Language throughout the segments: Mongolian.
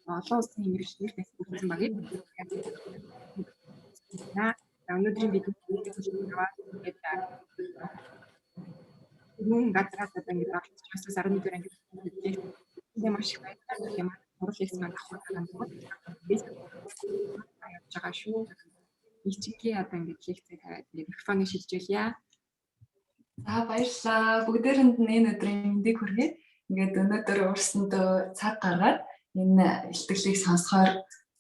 Олон улсын мэргэжлэр байсан багийг. За, өнөөдрийн бидний аваад ингээд мөн газраас одоо ингээд оролцож байгаас 11 дугаар анги тэгээ маш их баярлалаа. Тийм сурал лекц маань давхар байгаа явж байгаа шүү. Ичингийн одоо ингээд лекцээ тавиад ингээд микрофоныг шилжүүлье. За, баярлалаа. Бүгдээрэнд нь энэ өдрийн мэндийг хүргэе. Ингээд өнөөдөр өөрсөндөө цаг гаргаад энэ илтгэлийг сонсохоор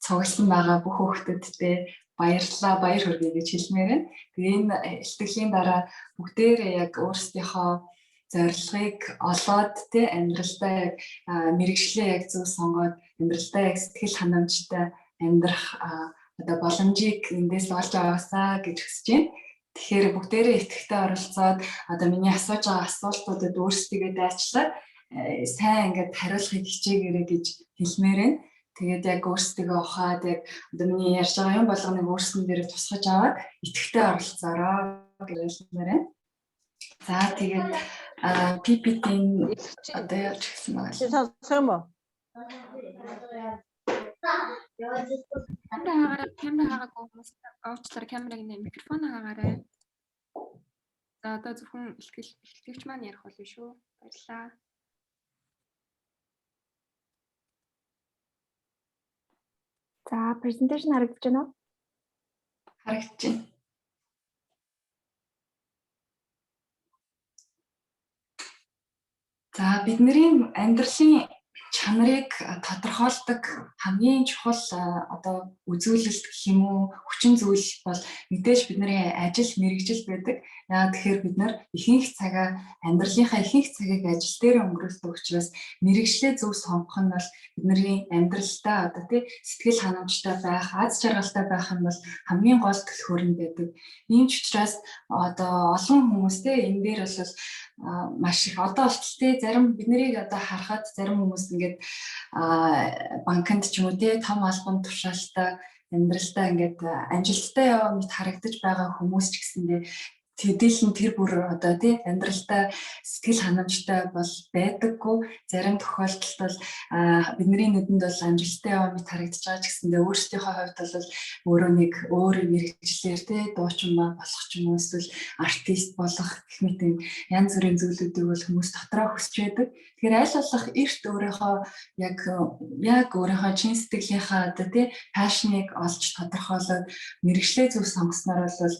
цугласан байгаа бүх хүүхдүүдтэй баярлалаа, баяр хүргэе гэж хэлмээр байна. Тэгээ энэ илтгэлийн дараа бүгдээрээ яг өөрсдийнхөө зорилгыг олоод, тэ, амьдралдаа яг мэргэжлээ яг зөв сонгоод, амьдралдаа яг сэтгэл ханамжтай амьдрах одоо боломжийг эндээс олж аваасаа гэж хүсэж байна. Тэгэхээр бүгдээрээ идэвхтэй оролцоод, одоо миний асууж байгаа асуултуудад өөрсдийгөө дайчлаад сайн ингээд хариулахыг хичээгээрэй гэж хэлмээр байна. Тэгээд яг өөрсдийгөө ухаад, яг одоо миний ярьж байгаа юм болгоныг өөрсөн дээр тусгаж аваад идэвхтэй оролцоорой гэж хэлмээр байна. За, тэгээд PPT-ийн одоо яаж гисэн байгаа. Чи сонсох юм уу? Камера хаагаарай, камера хаагаагүй хүмүүс уучлаарай, камерыг нэ, микрофон хаагаарай. За, одоо зөвхөн илтгэгч маань ярих болно шүү. Баярлалаа. За, presentation харагдаж байна уу? Харагдаж байна. За, бидний амьдралын чанарыг тодорхойлдог хамгийн чухал одоо үзүүлэлт гэх юм уу, хүчин зүйл бол мэдээж бидний ажил мэргэжил байдаг. Яагаад тэгэхээр бид нар ихэнх цагаа, амьдралынхаа ихэнх цагийг ажил дээр өнгөрүүлдэг учраас мэргэжлээ зөв сонгох нь бол бидний амьдралдаа одоо, тий, сэтгэл ханамжтай байх, аз жаргалтай байх нь бол хамгийн гол түлхүүр нь байдаг. Ийм ч учраас одоо олон хүмүүс, тий, энэ дээр бол маш их одоо болтол, тий, зарим биднийг одоо харахад зарим хүмүүс ингээд банкнд ч юм уу, тий, том албан тушаалтай амьдралдаа ингээд амжилттай яваа мэт харагдаж байгаа хүмүүс ч гэсэндээ төдийлөн тэр бүр одоо, тий, амьдралдаа сэтгэл ханамжтай бол байдаггүй. Зарим тохиолдолд бол бидний нүдэнд бол амжилттай яваа мэт харагдаж байгаа ч гэсэндээ өөрсдийнхөө хувьд бол өөрөө нэг өөр мэргэжлээр, тий, дуучин болох ч юм уу, эсвэл артист болох гэх мэт юм янз бүрийн зүйлүүдийг бол хүмүүс дотроо хүсч байдаг. Тэгэхээр аль болох эрт өөрийнхөө яг өөрийнхөө чин сэтгэлийнхаа одоо, тий, passion ыг олж тодорхойлоод мэргэжлээ зөв сонгосноор бол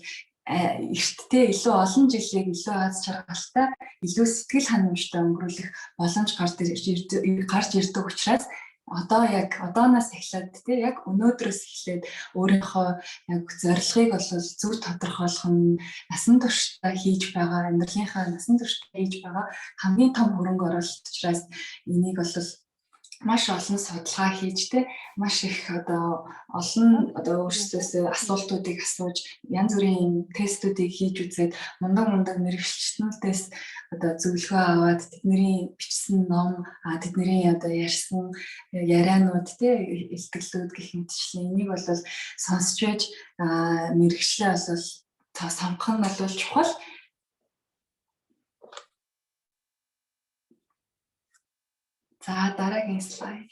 эрттэй илүү олон жилийг илүү аз жаргалтай, илүү сэтгэл ханамжтай өнгөрүүлэх боломж гарч ирдэг учраас одоо яг одооноос эхлээд, тий, яг өнөөдрөөс эхлээд өөрийнхөө яг зорилгыг бол зөв тодорхойлох нь насан туршдаа хийж байгаа амьдралынхаа насан туршдаа хийж байгаа хамгийн том хөрөнгө оруулалт учраас энийг бол маш олон судалгаа хийж, те, маш их одоо олон одоо өөрсдөөсөө асуултуудыг асууж, янз бүрийн юм тестүүдийг хийж үзээд, мундаг мундаг мэргэжилтнүүдээс одоо зөвлөгөө аваад, тэдний бичсэн ном, тэдний одоо ярьсан ярианууд, те, илтгэлүүд гэх мэтчлэн энийг бол сонсч байж мэргэжлээ бол сонгох нь бол чухал. За, дараагийн слайд.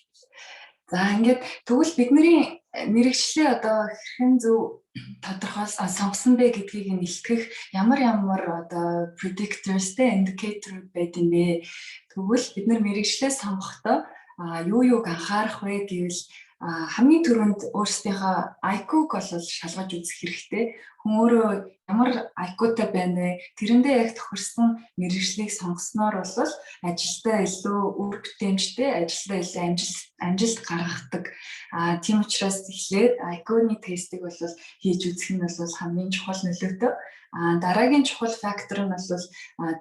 За, ингээд тэгвэл бидний мэргэжлээ одоо хэрхэн зөв тодорхойл сонгосон бэ гэдгийг нь илтгэх ямар ямар одоо predictors, те, indicator байд юм бэ? Тэгвэл бид нар мэргэжлээ сонгохдоо юу юуг анхаарах вэ гэвэл хамгийн түрүүнд өөрсдийнхөө IQ-г бол шалгаж үзэх хэрэгтэй. Хүн өөрөө ямар IQ-тай байна вэ? Тэрэндээ яг тохирсон мэргэжлийг сонгосноор бол ажилдаа илүү үр бүтээмжтэй, ажилдаа илүү амжилт гаргадаг. Тийм учраас эхлээд IQ-ны тестийг бол хийж үзэх нь бол хамгийн чухал нөлөөтэй. Дараагийн чухал фактор нь бол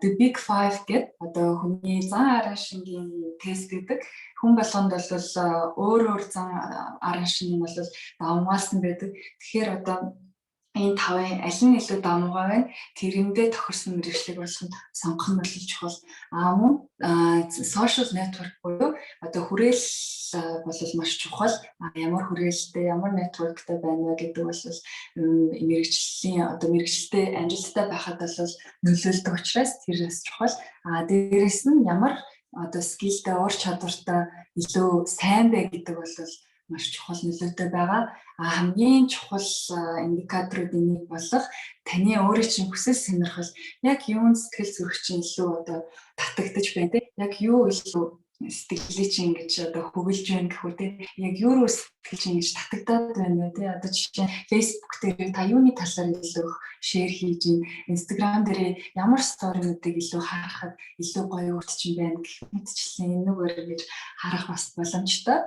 The Big Five гэдэг одоо хүний зан араа шингийн тест гэдэг. Хүн болгонд бол өөр өөр зан араа шинг нь бол давамгайлсан байдаг. Тэгэхээр одоо энэ тавын аль нь илүү давамгай байна? Тэрэндээ тохирсон мэргэжлийг болгонд сонгох нь бол чухал. Мөн social network буюу одоо хүрээлэл бол маш чухал. Ямар хүрээлэлтэй, ямар network тай байна вэ гэдэг бол мэргэжлийн одоо мэргэжилтэй амжилттай байхад бол нөлөөлдөг учраас тэр бас чухал. Дээрээс нь ямар одоо skill тэй, ур чадвартай илүү сайн бэ гэдэг бол маш чухал нөлөөтэй байгаа. А хамгийн чухал индикаторуудын нэг болох таны өөрийн чинь хүсэл сонирхол, яг юунд сэтгэл зүрх чинь илүү одоо татагдаж байна те, яг юу илүү сэтгэлээ чинь ингэж одоо хөглөж байна гэх үү те, яг юу руу сэтгэл чинь ингэж татагдаад байна вэ те. Одоо жишээ нь, Facebook дээр та юуны талаар илүү share хийж байна, Instagram дээр ямар story нуудыг илүү харахад илүү гоё үрт чинь байна гэх мэтчлэн энэгээр ингэж харах бас боломжтой.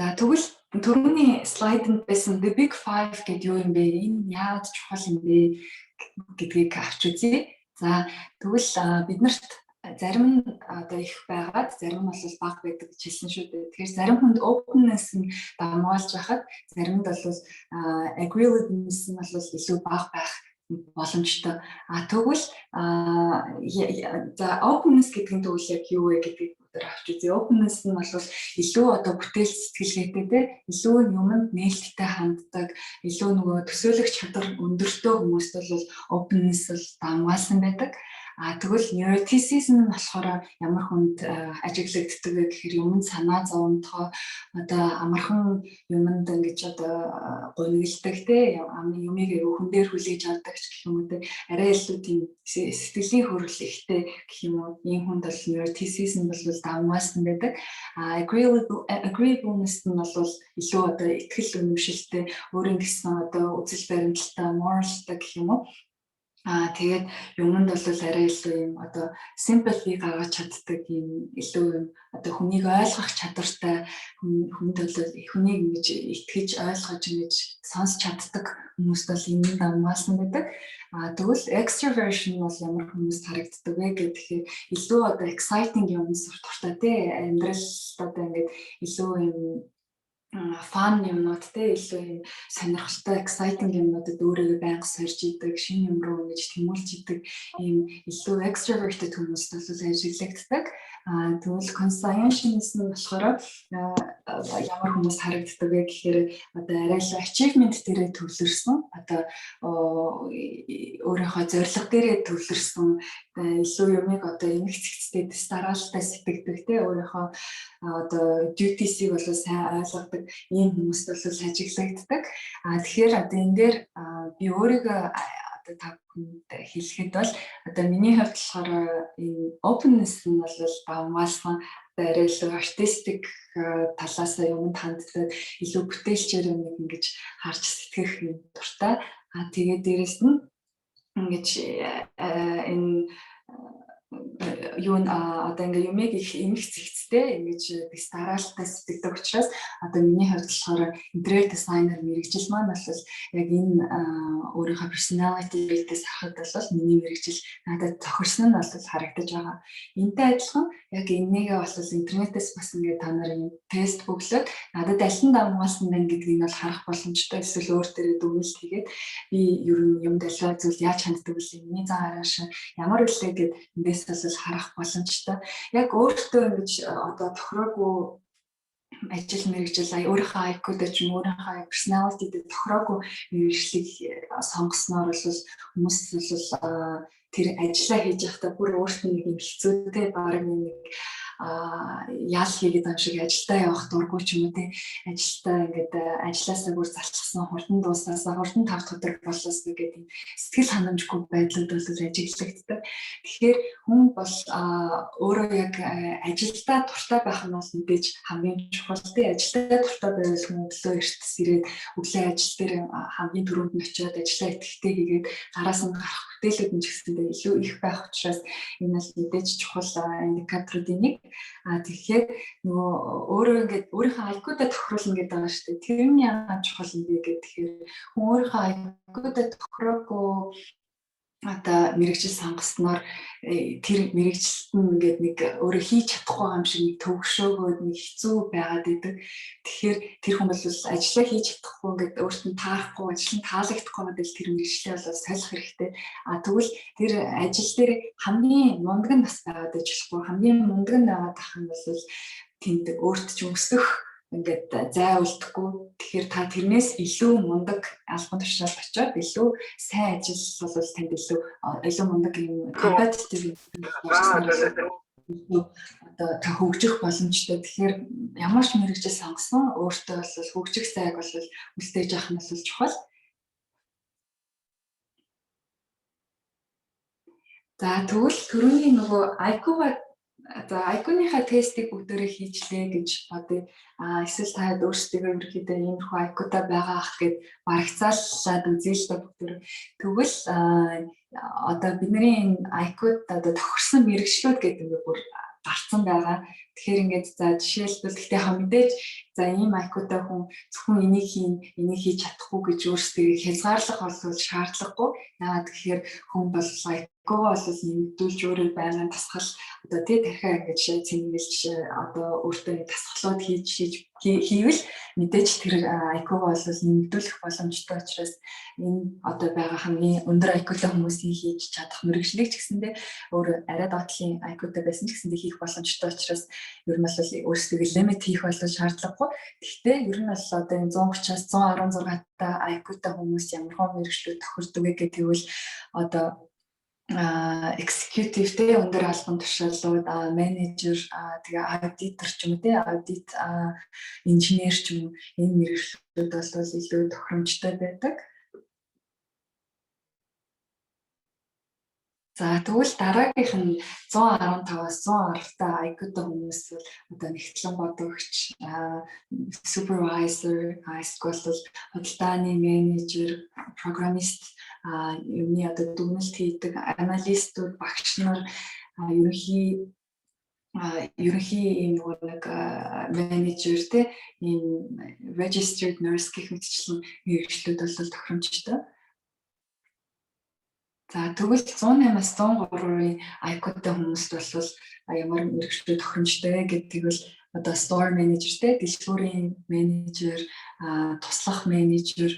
За, тэгвэл түрүүний слайданд байсан The Big Five гэдэг юу юм бэ? Энэ яагаад чухал юм бэ гэдгийг авч үзье. За, тэгвэл бид нарт зарим нь одоо их байгаад, зарим нь бол бага байдаг гэж хэлсэн шүү дээ. Тэгэхээр зарим хүнд openness нь давамгайлж байхад, заримд бол agreeableness нь бол илүү бага байх боломжтой. А тэгвэл за, openness гэдэг нь тэгвэл яг юу вэ гэдгийг өндөр авч үзье. Openness нь бол илүү одоо бүтээл сэтгэлгээтэй те, илүү юманд нээлттэй ханддаг, илүү нөгөө төсөөлөх чадвар өндөртэй хүмүүст бол openness бол давамгайлсан байдаг. А тэгвэл neuroticism нь болохоор ямар хүнд ажиглагддаг вэ гэхээр юмд санаа зовомтгой, одоо амархан юмд ингэж одоо гунигэлдэг те, юмыг айгүй хүн дээр хүлээж авдаг ч гэх юм уу те, арай илүү тийм сэтгэлийн хөрөл ихтэй гэх юм уу, ийм хүнд бол neuroticism бол давамгайлсан байдаг. А agreeableness нь бол илүү одоо итгэл үнэмшилтэй, өөрийн гэсэн одоо үзэл баримталтай, moralтай гэх юм уу. Аа, тэгээд юмд бол арай илүү юм одоо sympathy гаргаж чаддаг, юм илүү юм одоо хүнийг ойлгох чадвартай, хүнд бол хүнийг ингэж итгэж, ойлгож, ингэж сонсч чаддаг хүмүүст бол энэ давамгайлсан байдаг. Аа, тэгвэл extroversion бол ямар хүмүүст харагддаг вэ гэхээр илүү одоо exciting юм дуртай те, амьдрал одоо ингээд илүү юм fun юмнууд те, илүү юм сонирхолтой, exciting юмнуудад өөрийгөө байнга сорж идэг, шинэ юм руу ингэж тэмүүлж идэг ийм илүү extroverted хүмүүст бол ажиглагддаг. А тэгвэл conscientiousness нь болохоор ямар хүмүүс харагддаг вэ гэхээр одоо арай л achievement дээрээ төвлөрсөн, одоо өөрийнхөө зорилго дээрээ төвлөрсөн, илүү юмыг одоо эмх цэгцтэй, дэс дараалалтай сэтгэдэг те, өөрийнхөө одоо duties-ийг бол сайн ойлгодог ийм хүмүүст бол ажиглагддаг. А тэгэхээр одоо энэ дээр би өөрийгөө одоо та бүхэнд хэлэхэд бол одоо миний хувьд болохоор энэ openness нь бол давамгайлсан, одоо арай илүү artistic талаас юмд ханддаг, илүү бүтээлчээр юмыг ингэж харж сэтгэх юм дуртай. А тэгээд дээрэс нь ингэж энэ юу н одоо ингээ юмыг их эмх цэгцтэй, ингэж дэс дараалалтай сэтгэдэг учраас одоо миний хувьд болохоор интерьер дизайнер мэргэжил маань бол яг энэ өөрийнхөө personality trait-ээс харахад бол миний мэргэжил надад тохирсон нь бол харагдаж байгаа. Энтэй адилхан яг энэнийгээ бол интернетээс бас ингээ та нарын тест бөглөөд надад аль нь давамгайлсан байна гэдгийг нь бол харах боломжтой. Эсвэл өөр дээрээ дүгнэлт хийгээд, би ер нь юм далай зүйл яаж ханддаг вэ? Миний зан араншин ямар вүлээ гэд эндээс бол харах боломжтой. Яг өөртөө ингэж одоо тохироогүй ажил мэргэжил, өөрийнхөө IQ-д ч юм, өөрийнхөө personality-д тохироогүй мэргэжлийг сонгосноор бол хүмүүс бол тэр ажлаа хийж байхдаа бүр өөрт нь нэг юм хэцүүтэй, баг нэг ял хийгээд байгаа шиг, ажилдаа явах дургүй ч юм уу те, ажилдаа ингээд ажилласаа бүр залхсан, хурдан дууснасаа, хурдан 5 дахь өдөр болоосоо гэдэг юм сэтгэл ханамжгүй байдлууд бол ажиглагддаг. Тэгэхээр хүн бол өөрөө яг ажилдаа дуртай байх нь бол мэдээж хамгийн чухал те. Ажилдаа дуртай байвал хүн өглөө эрт сэрээд, өглөө ажил дээр хамгийн түрүүнд нь очиод, ажлаа идэвхтэй хийгээд, гараас нь гарах бүтээлүүд нь ч гэсэндээ илүү их байх учраас энэ бол мэдээж чухал индикаторуудын нэг. А тэгэхээр нөгөө өөрөө ингээд өөрийнхөө IQ-даа тохируулна гэдэг байгаа шүү дээ. Тэр нь яагаад чухал юм бэ гэхээр хүн өөрийнхөө IQ-даа тохироогүй одоо мэргэжил сонгосноор тэр мэргэжилт нь ингээд нэг өөрөө хийж чадахгүй юм шиг нэг төвөгшөөгөөд, нэг хэцүү байгаад идэг. Тэгэхээр тэр хүн бол ажлаа хийж чадахгүй, ингээд өөрт нь таарахгүй, ажил нь таалагдахгүй гэдэг тэр мэргэжлээ бол солих хэрэгтэй. А тэгвэл тэр ажил дээр хамгийн мундаг нь бас байгаад байж болохгүй. Хамгийн мундаг нь байгаад ах юм бол тэнд өөрт чинь өсөх ингээд зай үлдэхгүй. Тэгэхээр та тэрнээс илүү мундаг албан тушаалд очиод илүү сайн ажил бол танд илүү мундаг юм competitive одоо та хөгжих боломжтой. Тэгэхээр ямар ч мэргэжил сонгосон өөртөө бол хөгжих зайг бол үлдээж авах нь бол чухал. За, тэгвэл түрүүний нөгөө IQ-га, за, IQ-ныхаа тестийг бүгдээрээ хийчлээ гэж бодъё. А эсвэл та өөрсдөө ерөнхийдөө иймэрхүү IQ-тай байгаа ах гэд барагцаалаад үзье л да бүгдээрээ. Тэгвэл одоо бидний энэ IQ-д одоо тохирсон мэргэжлүүд гэдэг ингээ бүр гарцсан байгаа. Тэгэхээр ингээд, за, жишээлбэл, гэхдээ ха мэдээж, за, ийм IQ-тай хүн зөвхөн энийг хийн, энийг хийж чадахгүй гэж өөрсдөө хязгаарлах бол шаардлагагүй. Яагаад гэхээр хүн бол IQ бол нэмэгдүүлж өөрөө байнгын дасгал одоо тий тархиа ингэж цэнгэлж одоо өөртөө дасгалууд хийж хийж хийвэл мэдээж тэр IQ бол нэмэгдүүлэх боломжтой учраас энэ одоо байгаа хамгийн өндөр IQ-тай хүмүүсийн хийж чадах мэргэжлийг ч гэсэндээ өөр арай доотлын IQ-тай байсан ч гэсэндээ хийх боломжтой учраас ер нь бол өөрсдөө limit хийх бол шаардлагагүй. Гэхдээ ер нь бол одоо энэ 130-аас 116 та IQ-тай хүмүүс ямар хөө мэргэжлүүд тохирдог вэ гэх тэгвэл одоо executive те, өндөр албан тушаалууд, менежер, тэгээ аудитор ч юм уу те, аудит инженер ч юм уу, энэ мэргэжлүүд бол илүү тохиромжтой байдаг. За, тэгвэл дараагийнх нь 115-аас 110 та IQ-тай хүмүүс бол одоо нягтлан бодогч, supervisor, эсвэл бол худалдааны менежер, программист, юмны одоо дүгнэлт хийдэг аналистууд, багш нар, ерөнхий ийм нөгөө нэг менежер те, ийм registered nurse гэх мэтчлэн мэргэжлүүд бол тохиромжтой. За, тэгвэл 108-аас 103-ын IQ-тай хүмүүст бол ямар мэргэжлүүд тохиромжтой вэ гэдгийг бол одоо store manager те, дэлгүүрийн менежер, туслах менежер,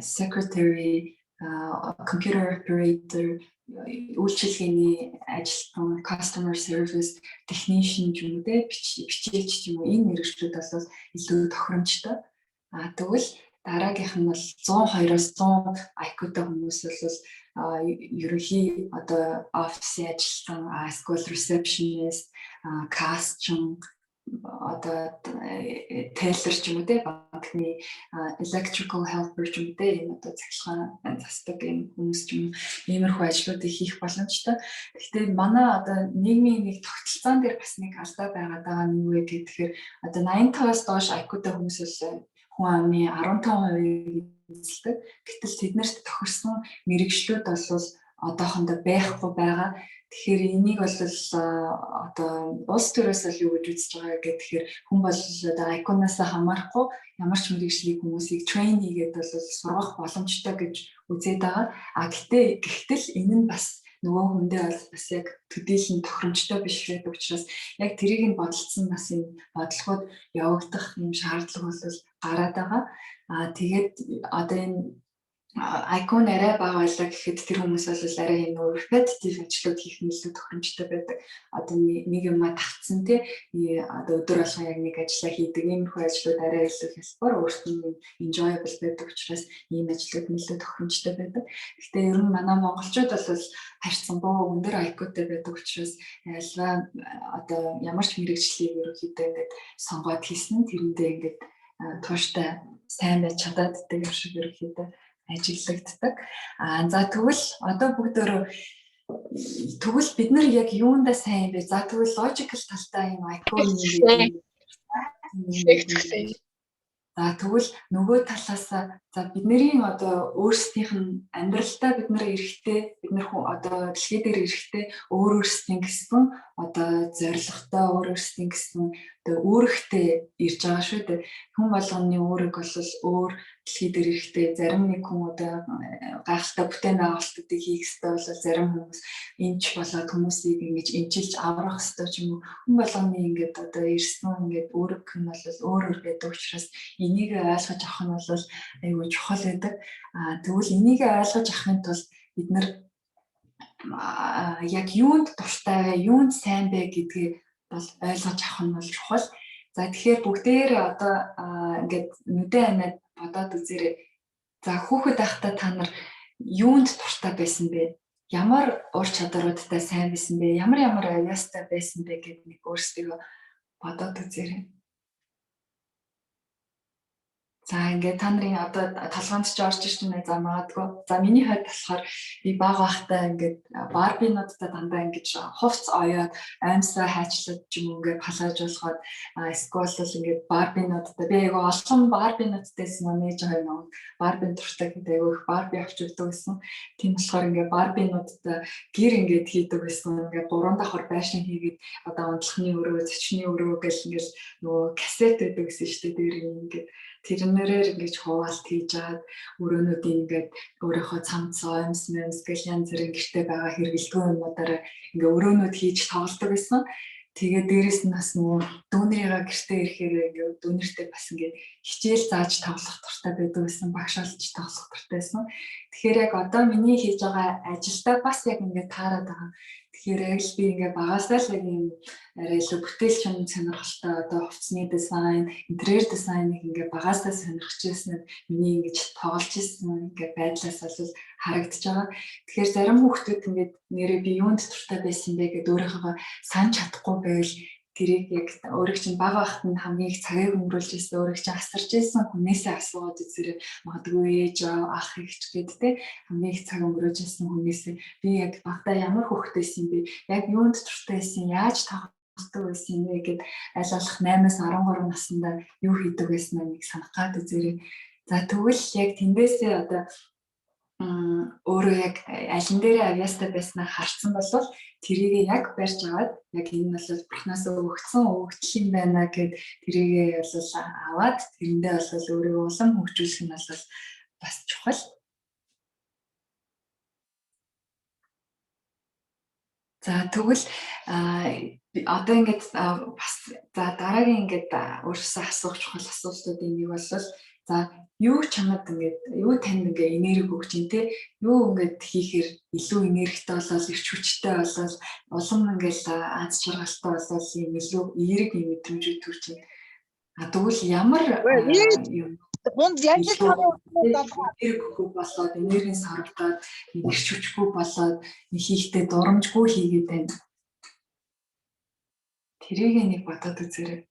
secretary, computer operator, үйлчилгээний ажилтан, customer service, technician ч юм уу те, бичээч ч юм уу, энэ мэргэжлүүд бол илүү тохиромжтой. А тэгвэл дараагийнх нь бол 102-оос 100 IQ-тай хүмүүс бол ерөнхий одоо офисын ажилтан, эсвэл receptionist, кассчин, одоо teller ч юм уу те, банкны electrical helper ч юм уу те, энэ одоо цахилгаан засдаг энэ хүмүүс ч юм уу, иймэрхүү ажлуудыг хийх боломжтой. Гэхдээ манай одоо нийгмийн нэг тогтолцоон дээр бас нэг алдаа байгаад байгаа нь юу вэ гэхээр одоо 85-аас доош IQ-тай хүмүүс бол хүн амын 15% эзэлдэг. Гэтэл тэднэрт тохирсон мэргэжлүүд бол одоохондоо байхгүй байгаа. Тэгэхээр энийг бол одоо улс төрөөс л юу гэж үзэж байгаа гэхээр хүн бол одоо IQ-наас хамаарахгүй ямар ч мэргэжлийг хүмүүсийг train хийгээд бол сургах боломжтой гэж үзээд байгаа. А гэхдээ энэ нь бас нөгөө хүндээ бол бас яг төдийлөн тохиромжтой биш байдаг учраас яг тэрийг нь бодолцсон бас энэ бодлогод явагдах юм шаардлага бол гараад байгаа. А тэгээд одоо энэ IQ нь арай бага байлаа гэхэд тэр хүмүүс бол арай энэ repetitive ажлууд хийх нь илүү тохиромжтой байдаг. Одоо нэг юмаа давтсан тий, одоо өдөр болгон яг нэг ажлаа хийдэг иймэрхүү ажлууд арай илүү хялбар, өөрт нь enjoyable байдаг учраас ийм ажлууд нь илүү тохиромжтой байдаг. Гэхдээ ер нь манай монголчууд бол харьцангуй өндөр IQ-тай байдаг учраас альва одоо ямар ч мэргэжлийг ерөнхийдөө ингээд сонгоод хийсэн тэрэндээ ингээд тууштай сайн байж чадаад байдаг юм шиг ерөнхийдөө ажиглагддаг. Аа, за, тэгвэл одоо бүгдөө тэгвэл бид нар яг юундаа сайн юм бэ? За, тэгвэл logical талтай юм IQ юм. За, тэгвэл нөгөө талаас, за, бидний одоо өөрсдийнх нь амьдралдаа бид нар эрэхтэй, бид нар одоо дэлхий дээр эрэхтэй өөр өөрсдийн гэсэн одоо зорилготой, өөр өөрсдийн гэсэн одоо үүрэгтэй ирж байгаа шүү дээ. Хүн болгоны үүрэг бол өөр дэлхий дээр эрэхтэй зарим нэг хүн одоо гайхалтай бүтээн байгуулалтуудыг хийх ёстой бол зарим хүмүүс эмч болоод хүмүүсийг ингэж эмчилж аврах ёстой ч юм уу. Хүн болгоны ингээд одоо ирсэн ингээд үүрэг нь бол өөр өөр байдаг учраас энийг ойлгож авах нь бол аюул чухал байдаг. А тэгвэл энийг ойлгож авахын тулд бид нар яг юунд дуртай вэ, юунд сайн бэ гэдгийг бол ойлгож авах нь бол чухал. За, тэгэхээр бүгдээрээ одоо ингээд нүдэн амиад бодоод үзээрэй. За, хүүхэд байхдаа та нар юунд дуртай байсан бэ? Ямар ур чадваруудтай сайн байсан бэ? Ямар ямар авьяастай байсан бэ гэд нэг өөрсдийгөө бодоод үзээрэй. За, ингээд та нарын одоо толгоонд ч орж ирж байна, за, магадгүй. За, миний хувьд болохоор би бага байхдаа ингээд Барбинуудтай дандаа ингэж хувц оёод аймсаа хайчлаад ч юм уу, ингээд палаажуулахад, эсвэл бол ингээд Барбинуудтай, би айгүй олон Барбинуудтай байсан. Манай ээж хоёр намайг Барбин дуртай гэдэг, айгүй их Барби авч өгдөг байсан. Тийм болохоор ингээд Барбинуудтай гэр ингээд хийдэг байсан. Ингээд гурван давхар байшин хийгээд, одоо унтлахны өрөө, зочны өрөө гэл ингээд нөгөө кассет байдаг гэсэн шүү дээ. Тэр ингээд тэрнэрээр ингэж хуваалт хийж аваад өрөөнүүдийг ингээд өөрийнхөө цамц, оймс, мэмс гэл янз бүрийн гэрте байгаа хэрэглэдэггүй юмнуудаараа ингээ өрөөнүүд хийж тоглодог байсан. Тэгээд дээрэс нь бас нөгөө дүүнэрийгаа гэртээ ирэхээр ингээ дүүнэртэй бас ингээ хичээл зааж тоглох дуртай байдаг байсан, багш болж тоглох дуртай байсан. Тэгэхээр яг одоо миний хийж байгаа ажилдаа бас яг ингээ таарад байгаа. Тэгэхээр яг л би ингээ багасаа л яг юм арай илүү бүтээлч юм сонирхолтой, одоо хувцсны дизайн, интерьер дизайныг ингээ багасаа сонирхож байсан нь миний ингэж тоглож ирсэн ингээ байдлаас бол харагдаж байгаа. Тэгэхээр зарим хүүхдүүд ингээд нэрээ би юунд дуртай байсан бэ гэдээ өөрийнхөө санаж чадахгүй байвал тэрийг яг өөрийг чинь бага байхад нь хамгийн их цагийг өнгөрүүлж ирсэн, өөрийг чинь асарч ирсэн хүнээсээ асуугаад үзээрэй. Магадгүй ээж, ах, эгч гээд те, хамгийн их цаг өнгөрөөж ирсэн хүнээсээ би яг багадаа ямар хүүхэд байсан бэ? Яг юунд дуртай байсан? Яаж тоглодог байсан юм бэ гэд аль болох 8-аас 13 наснда юу хийдэг байсан нэг санах гад үзээрэй. За, тэгвэл яг тэндээсээ одоо өөрөө яг алин дээрээ авьяастай байснаа харсан бол тэрийг яг барьж аваад, яг энэ нь бол бурхнаас өгөгдсөн өгөгдөл юм байна гэд тэрийг бол аваад тэрэндээ бол өөрийгөө улам хөгжүүлэх нь бол бас чухал. За, тэгвэл одоо ингээд бас, за, дараагийн ингээд өөрөөсөө асуух чухал асуултуудын нэг бол, за, юу чамд ингээд, юу танд ингээ энерги өгч юм те, юу ингээд хийхээр илүү энергитэй болоод, эрч хүчтэй болоод, улам ингээл аз жаргалтай болоод, юм илүү эерэг юм мэдрэмжүүд төрж байна. А тэгвэл ямар юм Бунд яг л энергигүй болоод, энергийн сорогдоод, эрч хүчгүй болоод, хийхдээ дурамжгүй хийгээд байна. Тэрийг нэг бодоод үзээрэй.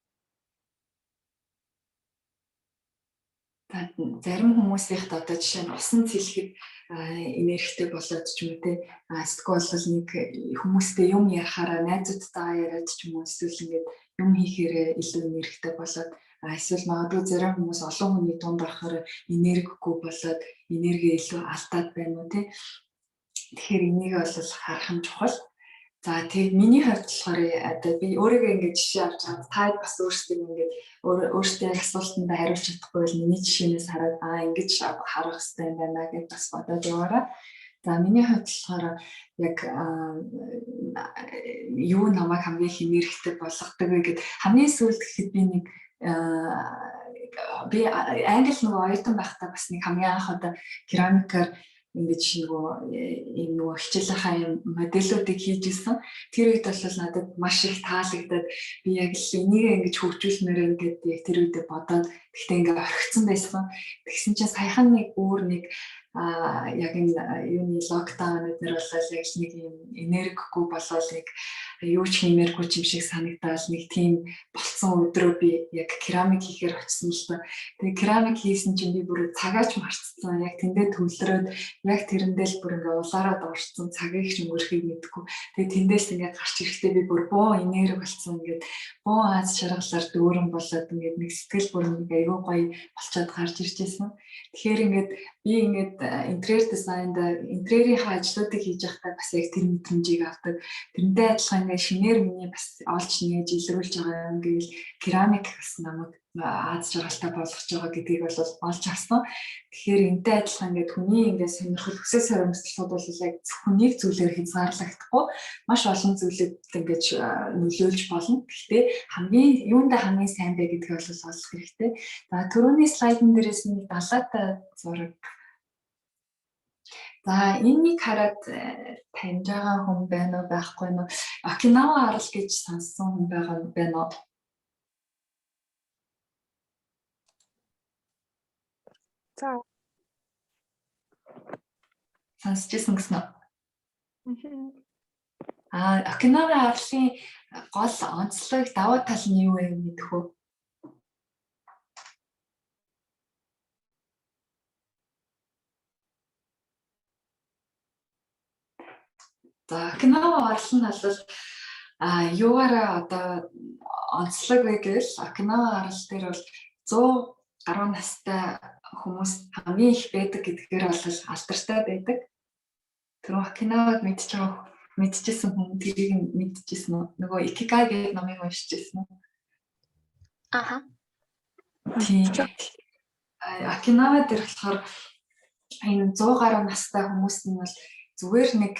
Зарим хүмүүсийнх одоо жишээ нь усан цэлэхэд энергитэй болоод ч юм уу те, эсвэл бол нэг хүмүүстэй юм ярихаараа, найзуудтайгаа яриад ч юм уу, эсвэл ингээд юм хийхээрээ илүү энергитэй болоод, эсвэл магадгүй зарим хүмүүс олон хүний дунд орохоор энергигүй болоод, энерги илүү алдаад байна уу те. Тэгэхээр энийг бол харах нь чухал. За, тэг миний хувьд болохоор одоо би өөрийгөө ингэж жишээ авч чад, та бас өөрсдөө ингээд өөрсдөө яг асуултанд хариулж чадахгүй бол миний жишээнээс хараад, аа, ингэж харах хэрэгтэй юм байна гэж бас бодоод яваарай. За, миний хувьд болохоор яг юу намайг хамгийн их энергитэй болгодог вэ гэд хамгийн сүүлд гэхэд би нэг би англи нөгөө оюутан байхдаа бас нэг хамгийн анх одоо керамикаар ингэж нөгөө ийм нөгөө хичээлийнхаа юм модельүүдийг хийж исэн. Тэр үед бол надад маш их таалагдаад, би яг л энийг ингэж хөгжүүлмээр байна гэдэг яг тэр үедээ бодоод, тэгтээ ингээ орхицсан байсан. Тэгсэн чинь саяхан нэг өөр нэг яг энэ юуны lockdown эднэр болол яг л нэг юм энергигүй болол, нэг юу ч хиймээргүй юм шиг санагдаал, нэг тийм болцсон өдрөө би яг керамик хийхээр очсон л та. Тэгээ керамик хийсэн чинь би бүр цагаач марцсан. Яг тэндээ төвлөрөөд, яг тэрэндээ л бүр ингээ улаарад орцсон, цагийг ч өнгөрөхийг мэдэхгүй. Тэгээ тэндээс ингээ гарч ирэхдээ би бүр буу энерги болцсон, ингээд буу аз жаргалаар дүүрэн болоод, ингээд нэг сэтгэл бүр нэг айгүй гоё болцоод гарч ирж байсан. Тэгэхээр ингээд би ингээд интерьер дизайнд, интерьерийнхаа ажлуудыг хийж байхдаа бас яг тэр мэдрэмжийг авдаг. Тэрнтэй адилхан ингээд шинээр миний бас олж нээж илрүүлж байгаа юм гэвэл керамик бас намайг аз жаргалтай болгож байгаа гэдгийг бол олж авсан. Тэгэхээр энтэй адилхан ингээд хүний ингээд сонирхол, хүсэл сорилмослууд бол яг зөвхөн нэг зүйлээр хязгаарлагдахгүй, маш олон зүйлүүд ингээд нөлөөлж болно. Гэхдээ хамгийн юундаа хамгийн сайн бэ гэдгийг бол олох хэрэгтэй. За, түрүүний слайдн дээрээс нэг далаатай зураг. За, энэнийг хараад таньж байгаа хүн байна уу, байхгүй юу? Окинава арал гэж сонссон хүн байгаа байна уу? За. Сонсч ирсэн гэсэн үү? Аа, Окинава арлын гол онцлог давуу тал нь юу вэ мэдэх үү? За, Окинава арал нь бол юугаараа одоо онцлог вэ гэвэл Окинава арал дээр бол 100 гаруй настай хүмүүс хамгийн их байдаг гэдгээр бол алдартай байдаг. Тэр Окинаваг мэдж байгаа мэдчихсэн хүн тэрийг мэдчихсэн үү? Нөгөө Икигай гэдэг номыг уншиж ирсэн үү? Аха. Тийм. Окинава дээр болохоор энэ 100 гаруй настай хүмүүс нь бол зүгээр нэг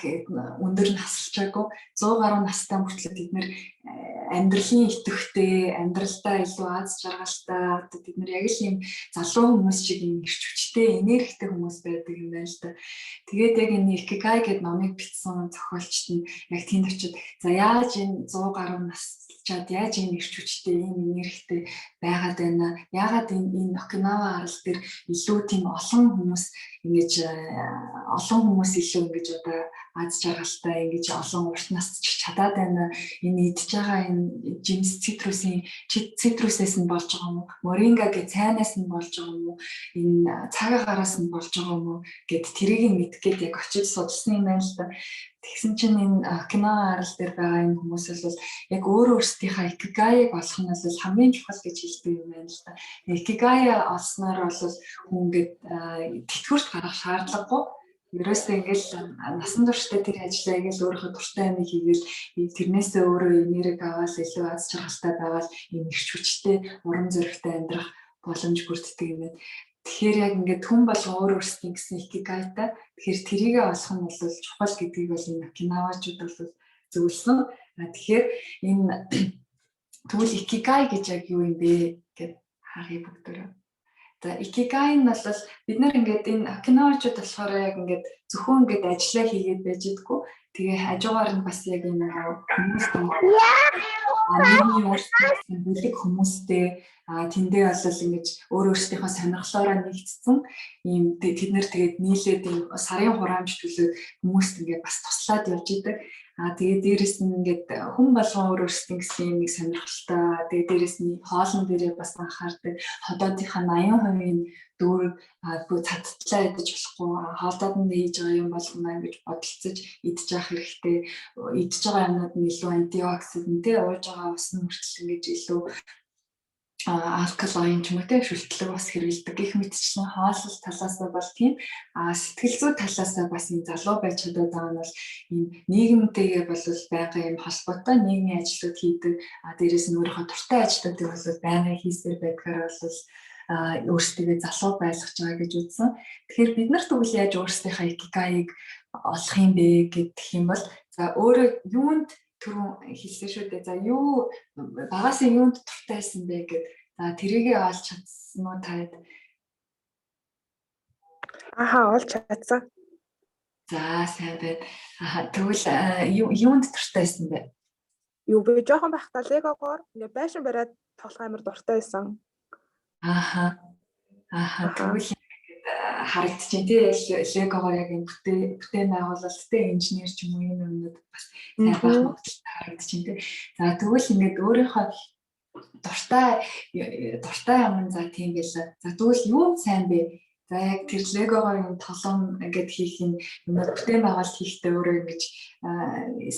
өндөр насалчаагүй 100 гаруй настай мөртлөө тэд нэр амьдралын идэвхтэй, амьдралдаа илүү аз жаргалтай, одоо тэд нэр яг л юм залуу хүмүүс шиг юм эрч хүчтэй, энергитэй хүмүүс байдаг юм байна л да. Тэгээд яг энэ Икигай гэдэг номыг бичсэн зохиолчт нь яг тэнд очиод за яаж энэ 100 гаруй насчаад яаж ийм эрч хүчтэй, ийм энергитэй байгаад байна? Яагаад энэ Окинава арал дээр илүү тийм олон хүмүүс ингэж олон хүмүүс илүү ингэж одоо аз жаргалтай ингэж олон урт насч чадаад байна. Энэ идж байгаа энэ жимс цитрусийн цитрусээс нь болж байгаа юм уу? Моринга гэх цайнаас нь болж байгаа юм уу? Энэ цаг агараас нь болж байгаа юм уу гэд тэрийг нь мэдэх гээд яг очиж судалсан юм байна л да. Тэгсэн чинь энэ Окинава арал дээр байгаа энэ хүмүүс бол яг өөр өөрсдийнхээ икигайг олох нь бол хамгийн чухал гэж хэлдэг юм байна л да. Икигай олсноор бол хүн ингээд тэтгэврт гарах шаардлагагүй. Ерөөсөө ингээл насан туршдаа тэр ажлаа ингээл өөрийнхөө дуртай юмыг хийгээл тэрнээсээ өөрөө энерги аваад илүү аз жаргалтай байгаад ийм эрч хүчтэй урам зоригтой амьдрах боломж бүрддэг юм байна. Тэгэхээр яг ингээд хүн болгон өөр өөрсдийн гэсэн икигайтай. Тэгэхээр тэрийгэ олох нь бол чухал гэдгийг бол энэ Окинавачууд бол зөвлөсөн. Тэгэхээр энэ тэгвэл икигай гэж яг юу юм бэ гэд харъя бүгдээрээ. За, икигай нь бол бид нар ингээд энэ Окинавачууд болохоор яг ингээд зөвхөн ингээд ажиллаа хийгээд байж идэггүй. Тэгээ хажуугаар нь бас яг энэ хүмүүс нийгмийн өөрсдийн бүлэг хүмүүстэй тэндээ бол ингэж өөр өөрсдийнхөө сонирхлоороо нэгдсэн ийм тэд нэр тэгээд нийлээд ийм сарын хураамж төлөөд хүмүүст ингээд бас туслаад явж идэг. Тэгээд дээрэс нь ингээд хүн болгон өөр өөрсдийн гэсэн юм нэг сонирхолтой. Тэгээд дээрэс нь хоолн дээрээ бас анхаардаг. Ходоодынхаа 80% дүүрэг бүх цадтлаа идэж болохгүй. Хоолдоод нь хийж байгаа юм болгоно ингэж бодолцож идэж явах хэрэгтэй. Идэж байгаа юмнууд нь илүү антиоксидант те ууж байгаа ус нь хүртэл ингэж илүү алкалайн ч юм уу те шүлтлэг бас хэрэгэлдэг. Гэх мэтчлэн хооллол талаасаа бол тийм сэтгэл зүй талаасаа бас энэ залуу байж чадаад байгаа нь бол ийм нийгэмтэйгээ бол байнга юм холбоотой нийгмийн ажлууд хийдэг. Дээрээс нь өөрийнхөө дуртай ажлуудыг бол байнга хийсээр байдгаар бол өөрсдийгөө залуу байлгаж байгаа гэж үзсэн. Тэгэхээр бид нар тэгвэл яаж өөрсдийнхээ икигайг олох юм бэ гэдэг юм бол за өөрөө юунд түрүүн хэлсэн шүү дээ. За юу багасаа юунд дуртай байсан бэ гэд за тэрийгээ олж чадсан уу таад? Аха, олж чадсан. За сайн байна. Аха, тэгвэл юунд дуртай байсан бэ? Юу би жоохон байхдаа легогоор ингээ байшин бариад тоглох амар дуртай байсан. Аха. Аха, тэгвэл харагдчихээн тий легогоор яг энэ бүтээн байгуулалт тий инженер ч юм уу юм юмнууд бас сайн байх магадлалтай харагдчихээн тий. За тэгвэл ингээд өөрийнхөө дуртай юм за тийм байлаа. За тэгвэл юу сайн бэ? За яг тэр легогоор юм толон ингээд хийх юм юмнууд бүтээн байгуулалт хийхдээ өөрөө ингэж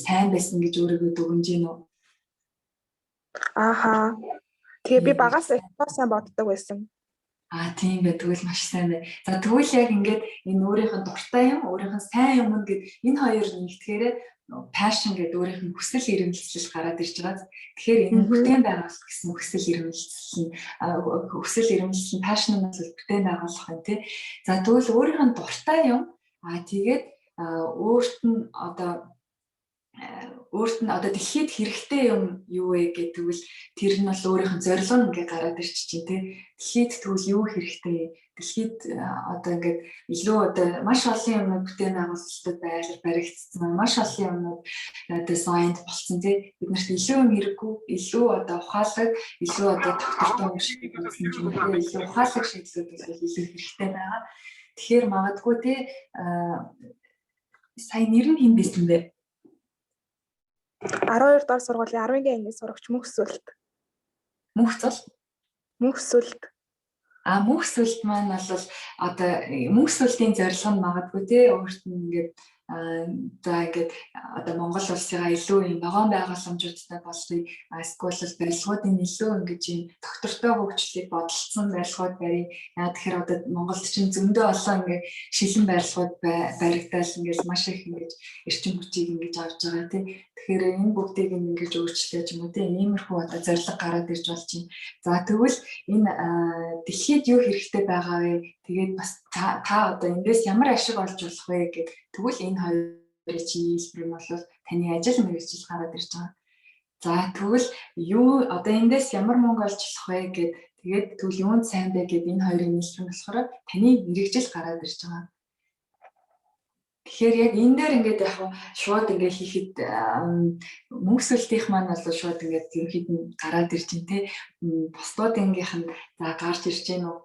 сайн байсан гэж өөрийгөө дүгнэж гин үү? Аха. Тэгээ би багаас их сайн боддог байсан. Тийм бай, тэгвэл маш сайн бай. За тэгвэл яг ингээд энэ өөрийнх нь дуртай юм, өөрийнх нь сайн юм гэд энэ хоёр нэгтгэхээрээ passion гэдэг өөрийнх нь хүсэл эрмэлзэл гараад ирж байгаа. Тэгэхээр энэ бүтээн байгуулалт гэсэн хүсэл эрмэлзэл нь хүсэл эрмэлзэл нь passion нь бол бүтээн байгуулах юм тий. За тэгвэл өөрийнх нь дуртай юм тэгээд өөрт нь одоо дэлхийд хэрэгтэй юм юу вэ гэдэгвэл тэр нь бол өөрийнх нь зорилго нь ингээ гараад ирчих чинь тий. Дэлхийд тэгвэл юу хэрэгтэй? Дэлхийд одоо ингээд илүү одоо маш олон юмнууд бүтээн байгуулалтад баригдсан, маш олон юмнууд designed болсон, тий. Бид нарт илүү юм хэрэггүй, илүү одоо ухаалаг, илүү одоо тогтвортой юм шиг болсон ч юм уу, илүү ухаалаг шийдлүүд бол илүү хэрэгтэй байгаа. Тэгэхээр магадгүй, тий, сая нэр нь хэн байсан бэ? 12 дугаар сургуулийн 10-гийн ангийн сурагч Мөнх Сүлд. Мөнх Зул. Мөнх Сүлд. А, Мөнх Сүлд маань бол одоо Мөнх Сүлдийн зорилго нь магадгүй, тий, өөрт нь ингээд за ингээд одоо Монгол улсыгаа илүү юм ногоон байгууламжуудтай болгоё, эсвэл барилгуудын илүү ингэж юм тогтвортой хөгжлийг бодолцсон барилгууд барья. Яа тэгэхээр одоо Монголд чинь зөндөө олон ингээд шилэн барилгууд баригдаал ингээд маш их ингэж эрчим хүчийг ингэж авч байгаа, тий. Тэгэхээр энэ бүгдийг ингэж өөрчлөөж юм уу, тий. Иймэрхүү одоо зорилго гараад ирж болж байна. За, тэгвэл энэ дэлхийд юу хэрэгтэй байгаа вэ? Тэгээд бас та одоо эндээс ямар ашиг олж болох вэ гэд, тэгвэл энэ хоёрын чинь нийлбэр нь бол таны ажил мэргэжил гараад ирж байгаа. За, тэгвэл юу одоо эндээс ямар мөнгө олж болох вэ гэд, тэгээд тэгвэл юунд сайн бэ гэд, энэ хоёрын нийлбэр нь болохоор таны мэргэжил гараад ирж байгаа. Тэгэхээр яг энэ дээр ингээд яг шууд ингээд хийхэд Мөнх Сүлдийнх маань бол шууд ингээд ерөнхийд нь гараад ирж байна, те. Бусдуудынгийнх нь за гарч ирж гэнэ үү?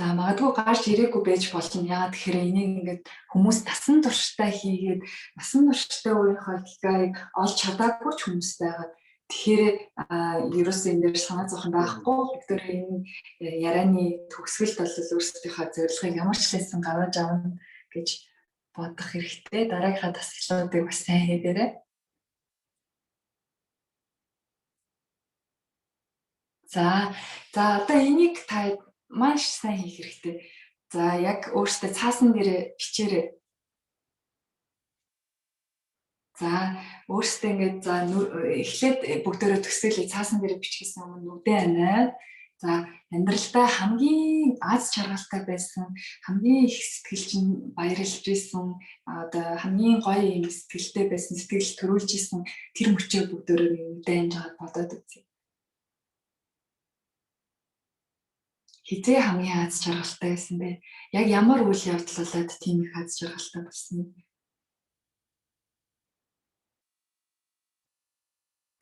За, магадгүй гарч ирээгүй байж болно. Яагаад тэгэхээр энийг ингээд хүмүүс насан туршдаа хийгээд насан туршдаа өөрийнхөө икигайг олж чадаагүй ч хүмүүс байгаа. Тэгэхээр ерөөсөө энэ дээр санаа зовхон байхгүй. Бид энэ ярианы төгсгөлд бол өөрсдийнхөө зорилгыг ямар ч лээсэн гаргаж авна гэж бодох хэрэгтэй. Дараагийнхаа дасгалуудыг бас сайн хийгээрэй. За, одоо энийг та маш сайн хийх хэрэгтэй. За, яг өөртөө цаасан дээр бичээрэй. За, өөртөө ингээд за эхлээд бүгдээрээ төсөөлье. Цаасан дээр бичгээс өмнө нүдээ аниад, за, амьдралдаа хамгийн аз жаргалтай байсан, хамгийн их сэтгэл чинь баярлж исэн, одоо хамгийн гоё юм сэтгэлтэй байсан, сэтгэл төрүүлж исэн тэр мөчөө бүгдээрээ нүдээ аниж байгаад бодоод үзье. Хэзээ хамгийн аз жаргалтай байсан бэ? Яг ямар үйл явдал болоод тийм их аз жаргалтай болсон юм?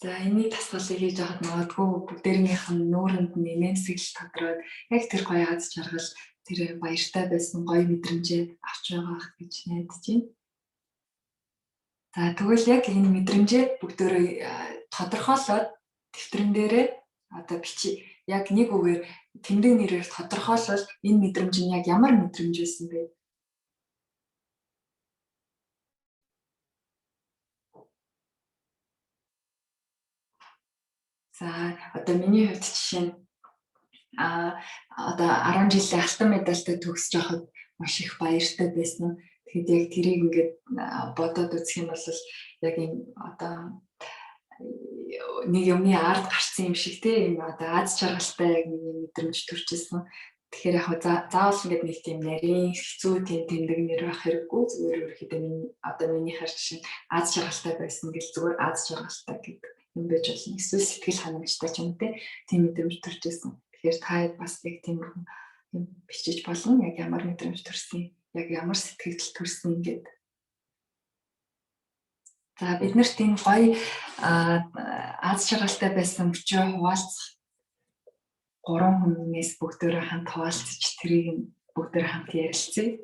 За, энэний дасгалыг хийж байхад магадгүй бүгдээрнийх нь нүүрэнд нь инээмсэглэл тодроод яг тэр гоё аз жаргал, тэр баяртай байсан гоё мэдрэмжээ авч байгаа гэж найдаж байна. За, тэгвэл яг энэ мэдрэмжээ бүгдээрээ тодорхойлоод дэвтрэн дээрээ одоо бичиж, яг нэг үгээр тэмдэг нэрээр тодорхойлвол энэ мэдрэмж нь яг ямар мэдрэмж байсан бэ? За, одоо миний хувьд жишээ нь одоо 10 жилийн алтан медальтай төгсөж байхад маш их баяртай байсан. Тэгэхэд яг тэрийг ингээд бодоод үзэх юм бол яг ийм одоо нэг юмны ард гарсан юм шиг, те, юм одоо аз жаргалтай яг нэг юм мэдрэмж төрж исэн. Тэгэхээр яг заавал ингээд нэг тийм нарийн хэцүү тийм тэмдэг нэр байх хэрэггүй, зүгээр ерөөхдөө миний одоо минийхээр жишээ аз жаргалтай байсан гэл зүгээр аз жаргалтай гэдэг юм байж болно. Эсвэл сэтгэл ханамжтай ч юм уу, те, тийм мэдрэмж төрж исэн. Тэгэхээр та бас яг тийм юм бичиж болно. Яг ямар мэдрэмж төрсөн, яг ямар сэтгэл төрсөн гэдэг. За, бид нарт энэ гоё аз жаргалтай байсан мөчөө хуваалцах гурван хүнээс бүгдөөрөө хамт хуваалцаж, тэрийг нь бүгдөөрөө хамт ярилцъя.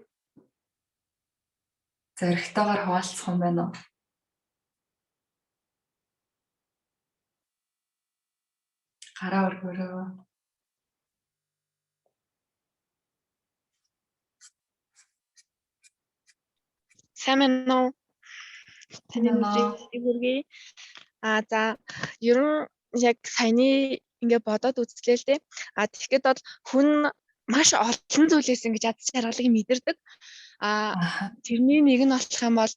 Зоригтойгоор хуваалцах юм байна уу? Гараа өргөөрөө. Сайн байна уу? Таны өдрийг хүргэе. А за, ер нь яг саяны ингээ бодоод үзлээ л дээ. А тэгэхэд бол хүн маш олон зүйлээс ингэж аз жаргалыг мэдэрдэг. А тэрний нэг нь болох юм бол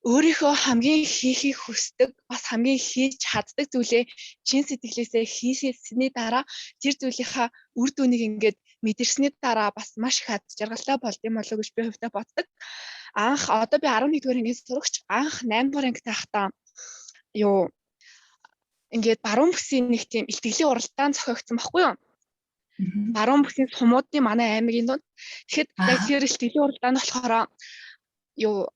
өөрийнхөө хамгийн хийхийг хүсдэг, бас хамгийн хийж чаддаг зүйлээ чин сэтгэлээсээ хийсний дараа тэр зүйлийнхаа үр дүнийг ингээд мэдэрсний дараа бас маш их аз жаргалтай болд юм болоо гэж би хувьдаа боддог. Анх одоо би 11 дугаар ангийн сурагч, анх 8 дугаар ангид байхдаа юу ингээд баруун бүсийн нэг тийм илтгэлийн уралдаан зохиогдсон байхгүй юу? Баруун бүсийн сумуудын манай аймгийн дунд. Тэгэхэд яг тэр илтгэлийн уралдаанд болохоор юу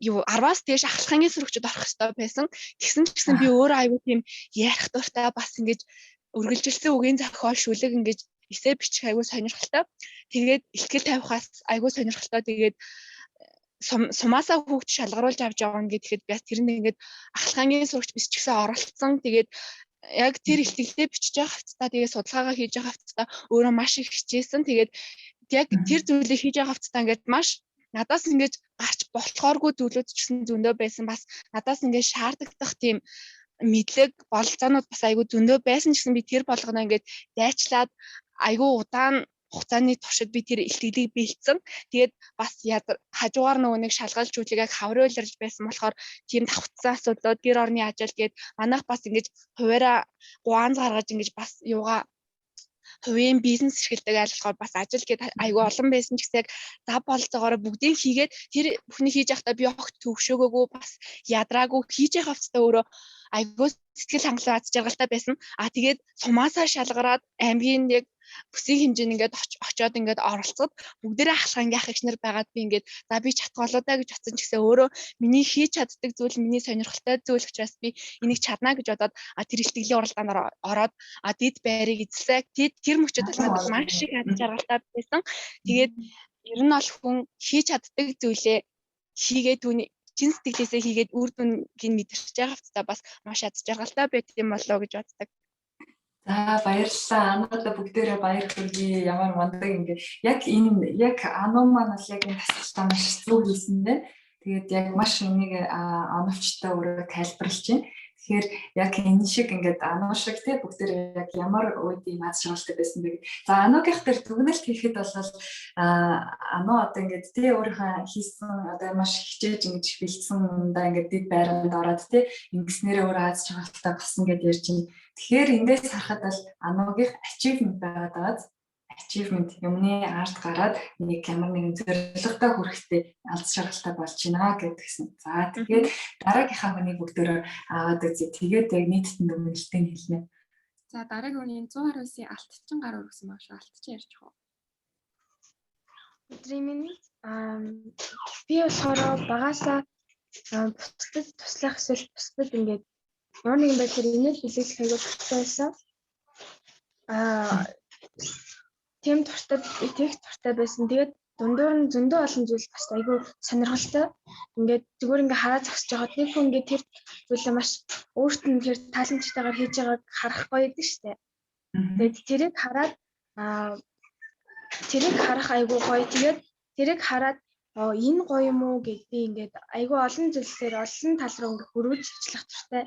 юу 10-аас дээш ахлах ангийн сурагчид орох ёстой байсан. Тэгсэн ч гэсэн би өөрөө аягүй тийм ярих дуртай, бас ингэж үргэлжилсэн үгийн зохиол, шүлэг ингэж эсээ бичих аягүй сонирхолтой. Тэгээд илтгэл тавихаас аягүй сонирхолтой. Тэгээд сумаасаа хүүхд шалгаруулж авч явна гэхэд бас тэрэнд ингээд ахлах ангийн сурагч биш ч гэсэн оролцсон. Тэгээд яг тэр илтгэлээ бичиж байгаа хэвцээ, тэгээд судалгаагаа хийж байгаа хэвцээ өөрөө маш их хичээсэн. Тэгээд яг тэр зүйлийг хийж байгаа хэвцээ ингээд маш надаас ингэж гарч болохооргүй зүйлүүд ч гэсэн зөндөө байсан. Бас надаас ингэж шаардагдах тийм мэдлэг, бололцоонууд бас айгүй зөндөө байсан ч гэсэн би тэр болгоно ингээд дайчлаад айгүй удаан хугацааны туршид би тэр илтгэлийг бэлдсэн. Тэгээд бас хажуугаар нөгөө нэг шалгалт шүлэг яг хаврын улирж байсан болохоор тийм давхцсан асуудлууд, гэр орны ажил гээд манайх бас ингэж хуваараа гуанз гаргаж ингэж бас юугаа хувийн бизнес эрхэлдэг айл болохоор бас ажил гээд айгүй олон байсан ч гэсэн яг зав бололцоогоор бүгдийг хийгээд, тэр бүхнийг хийж явахдаа би огт төвшөөгөөгүй, бас ядраагүй, хийж явах хэвцээ өөрөө айгүй сэтгэл хангалуун, аз жаргалтай байсан. А тэгээд сумаасаа шалгараад аймгийн яг бүсийн хэмжээнд ингээд очиод ингээд оролцоход бүгдээрээ ахлах ангийн ах эгч нар байгаад би ингээд за би чадах болоо даа гэж бодсон ч гэсэн өөрөө миний хийж чаддаг зүйл, миний сонирхолтой зүйл учраас би энийг чадна гэж бодоод тэр илтгэлийн уралдаанд ороод дид байрыг эзэлсэн. Тэр мөчөд бол надад маш их аз жаргалтай байсан. Тэгээд ер нь бол хүн хийж чаддаг зүйлээ хийгээд, түүний чин сэтгэлээсээ хийгээд үр дүнгийг мэдэрч байгаа хэвчээ бас маш аз жаргалтай байт юм болоо гэж боддог. За, баярлалаа. Ануудаа бүгдээрээ баяр хүргэе. Ямар мундаг ингээ. Яг энэ яг Ану маань бол яг энэ дасгалтаа маш зөв хийсэн байна. Тэгээд яг маш энийг оновчтой өөрөө тайлбарлаж байна. Тэгэхээр яг энэ шиг ингээд Ану шиг те бүгдээр яг ямар үед ийм аз жаргалтай байсан бэ? За, Анугийнх дээр дүгнэлт хийхэд бол Ану одоо ингээд те өөрийнхөө хийсэн одоо маш хичээж ингэж бэлдсэн юмдаа ингээд дид байранд ороод те ингэснээрээ өөрөө аз жаргалтай болсон гэдээ ярьж байна. Тэгэхээр эндээс харахад бол Анугийнх achievement байгаад байгаа. Achievement юмны ард гараад нэг ямар нэгэн зорилготой хүрэхтэй аз жаргалтай болж байна гэдгсэн. За, тэгээд дараагийнхаа хүний бүгдөө аваад үзье. Тэгээд яг нийтд нь дүгнэлтийг хэлнэ. За, дараагийн хүний 119-ийн Алтчин гар өргөсөн баг шүү. Алтчин ярьж байгаа. Өдрийн минь, би болохоор багасаа бусдад туслах эсвэл бусдад ингээд ямар нэгэн байдлаар инээл бэлэглэх аягүй дуртай байсан. Тийм дуртай, тех дуртай байсан. Тэгээд дундуур нь зөндөө олон зүйл бас айгүй сонирхолтой. Ингээд зүгээр ингээ хараа зогсож байгаад нэг хүн ингээд тэр зүйлээ маш өөрт нь тэр тааламжтайгаар хийж байгааг харах гоё гэдэг штэ. Тэгээд тэрийг хараад тэрийг харах айгүй гоё. Тэгээд тэрийг хараад энэ гоё юм уу гэд би ингээд айгүй олон зүйлсээр олон тал руу ингээд хөрвүүлж ажиллах дуртай.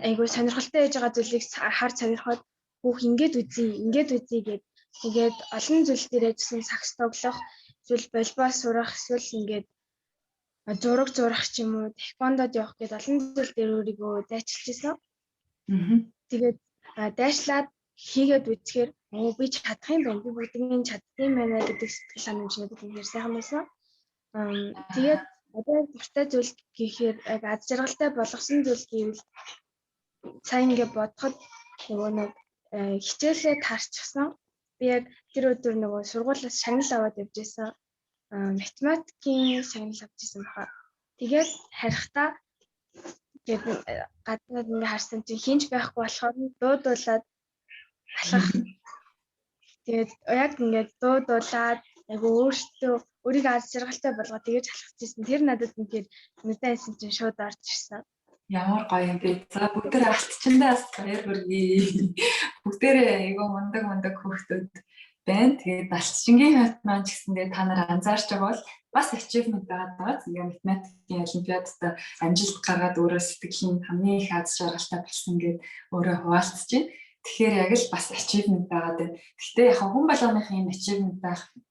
Айгүй сонирхолтой байж байгаа зүйлийг харж сонирхоод хүүх ингээд үзье, ингээд үзье гэд тэгээд олон зүйл дээрээ гэсэн сагс тоглох, эсвэл волейбол сурах, эсвэл ингээд зураг зурах ч юм уу, таэквондод явах гээд олон зүйл дээр өөрийгөө зайчилж исэн. Тэгээд дайшлаад хийгээд үзэхээр өө би чадах юм байна. Би бүгднийг чаддаг юм байна гэдэг сэтгэл ханамж надад үнэхээр сайхан байсан. Тэгээд одоо дуртай зүйл гэхээр яг аз жаргалтай болгосон зүйл гэвэл сайн ингээ бодоход нөгөө нэг хичээлээ таарчихсан. Би яг тэр өдөр нөгөө сургуулиас шагнал аваад явж исэн. Математикийн шагнал авч исэн баха. Тэгээд харихтаа гээд гаднаад ингээ харсан чинь хинч байхгүй болохоор дуудуулаад алхах. Тэгээд яг ингээд дуудуулаад яг өөртөө өөрийгөө аз жаргалтай болгоо тэгэж алхаж ирсэн. Тэр надад үнэхээр нүдэн айсан чинь шууд орж ирсэн. Ямар гоё юм бэ. За, бүгдээрээ Алтчиндаа бас баяр хүргэе. Бүгдээрээ айгүй мундаг мундаг хүүхдүүд байна. Тэгээд Алтчингийн хувьд маань ч гэсэндээ та нар анзаарч байгаа бол бас achievement байгаад байгаа. Ингээ математикийн олимпиадад амжилт гаргаад өөрөө сэтгэл нь хамгийн их аз жаргалтай болсон гэд өөрөө хуваалцаж байна. Тэгэхээр яг л бас achievement байгаад байна. Гэхдээ яг хүн болгоных юм achievement байхгүй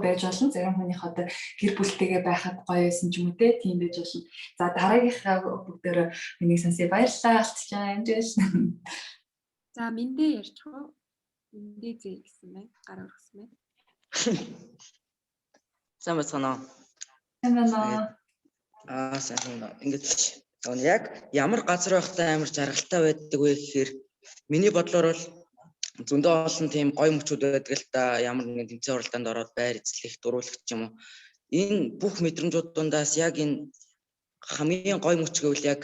байж болно. Зарим хүнийх одоо гэр бүлтэйгээ байхад гоё байсан ч юм уу те, тийм байж болно. За, дараагийнхаа бүгдээрээ миний сонсъё. Баярлалаа, Алтчаа, амжилт. За, Мэндэ ярьчих уу? Мэндэ зээ гэсэн байна. Гар өргөсөн байна. Сайн байцгаана уу? Сайн байна уу? Сайн байна. Ингээд яг ямар газар байхдаа амар жаргалтай байдаг вэ гэхээр миний бодлоор бол Зөндөө олон тийм гоё мөчүүд байдаг л да, ямар нэгэн тэмцээн уралдаанд ороод байр эзлэх, дөрүүлэх ч юм уу. Энэ бүх мэдрэмжүүд дундаас яг энэ хамгийн гоё мөч гэвэл яг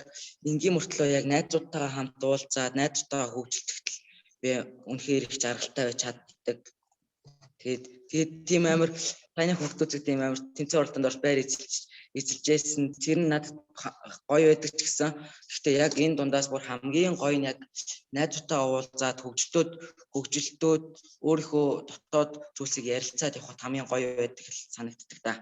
энгийн мөртлөө яг найзуудтайгаа хамт уулзаад, найзуудтайгаа хөгжилтэхтэл би үнэхээр их жаргалтай байж чаддаг. Тэгээд тийм амар таны хүүхдүүд тийм амар тэмцээн уралдаанд орж байр эзэлжсэн. Тэр нь надад гоё байдаг ч гэсэн, гэхдээ яг энэ дундаас бүр хамгийн гоё нь яг найзуудтайгаа уулзаад, хөгжилтөөд өөрийнхөө дотоод зүйлсийг ярилцаад явхад хамгийн гоё байдаг л санагддаг да.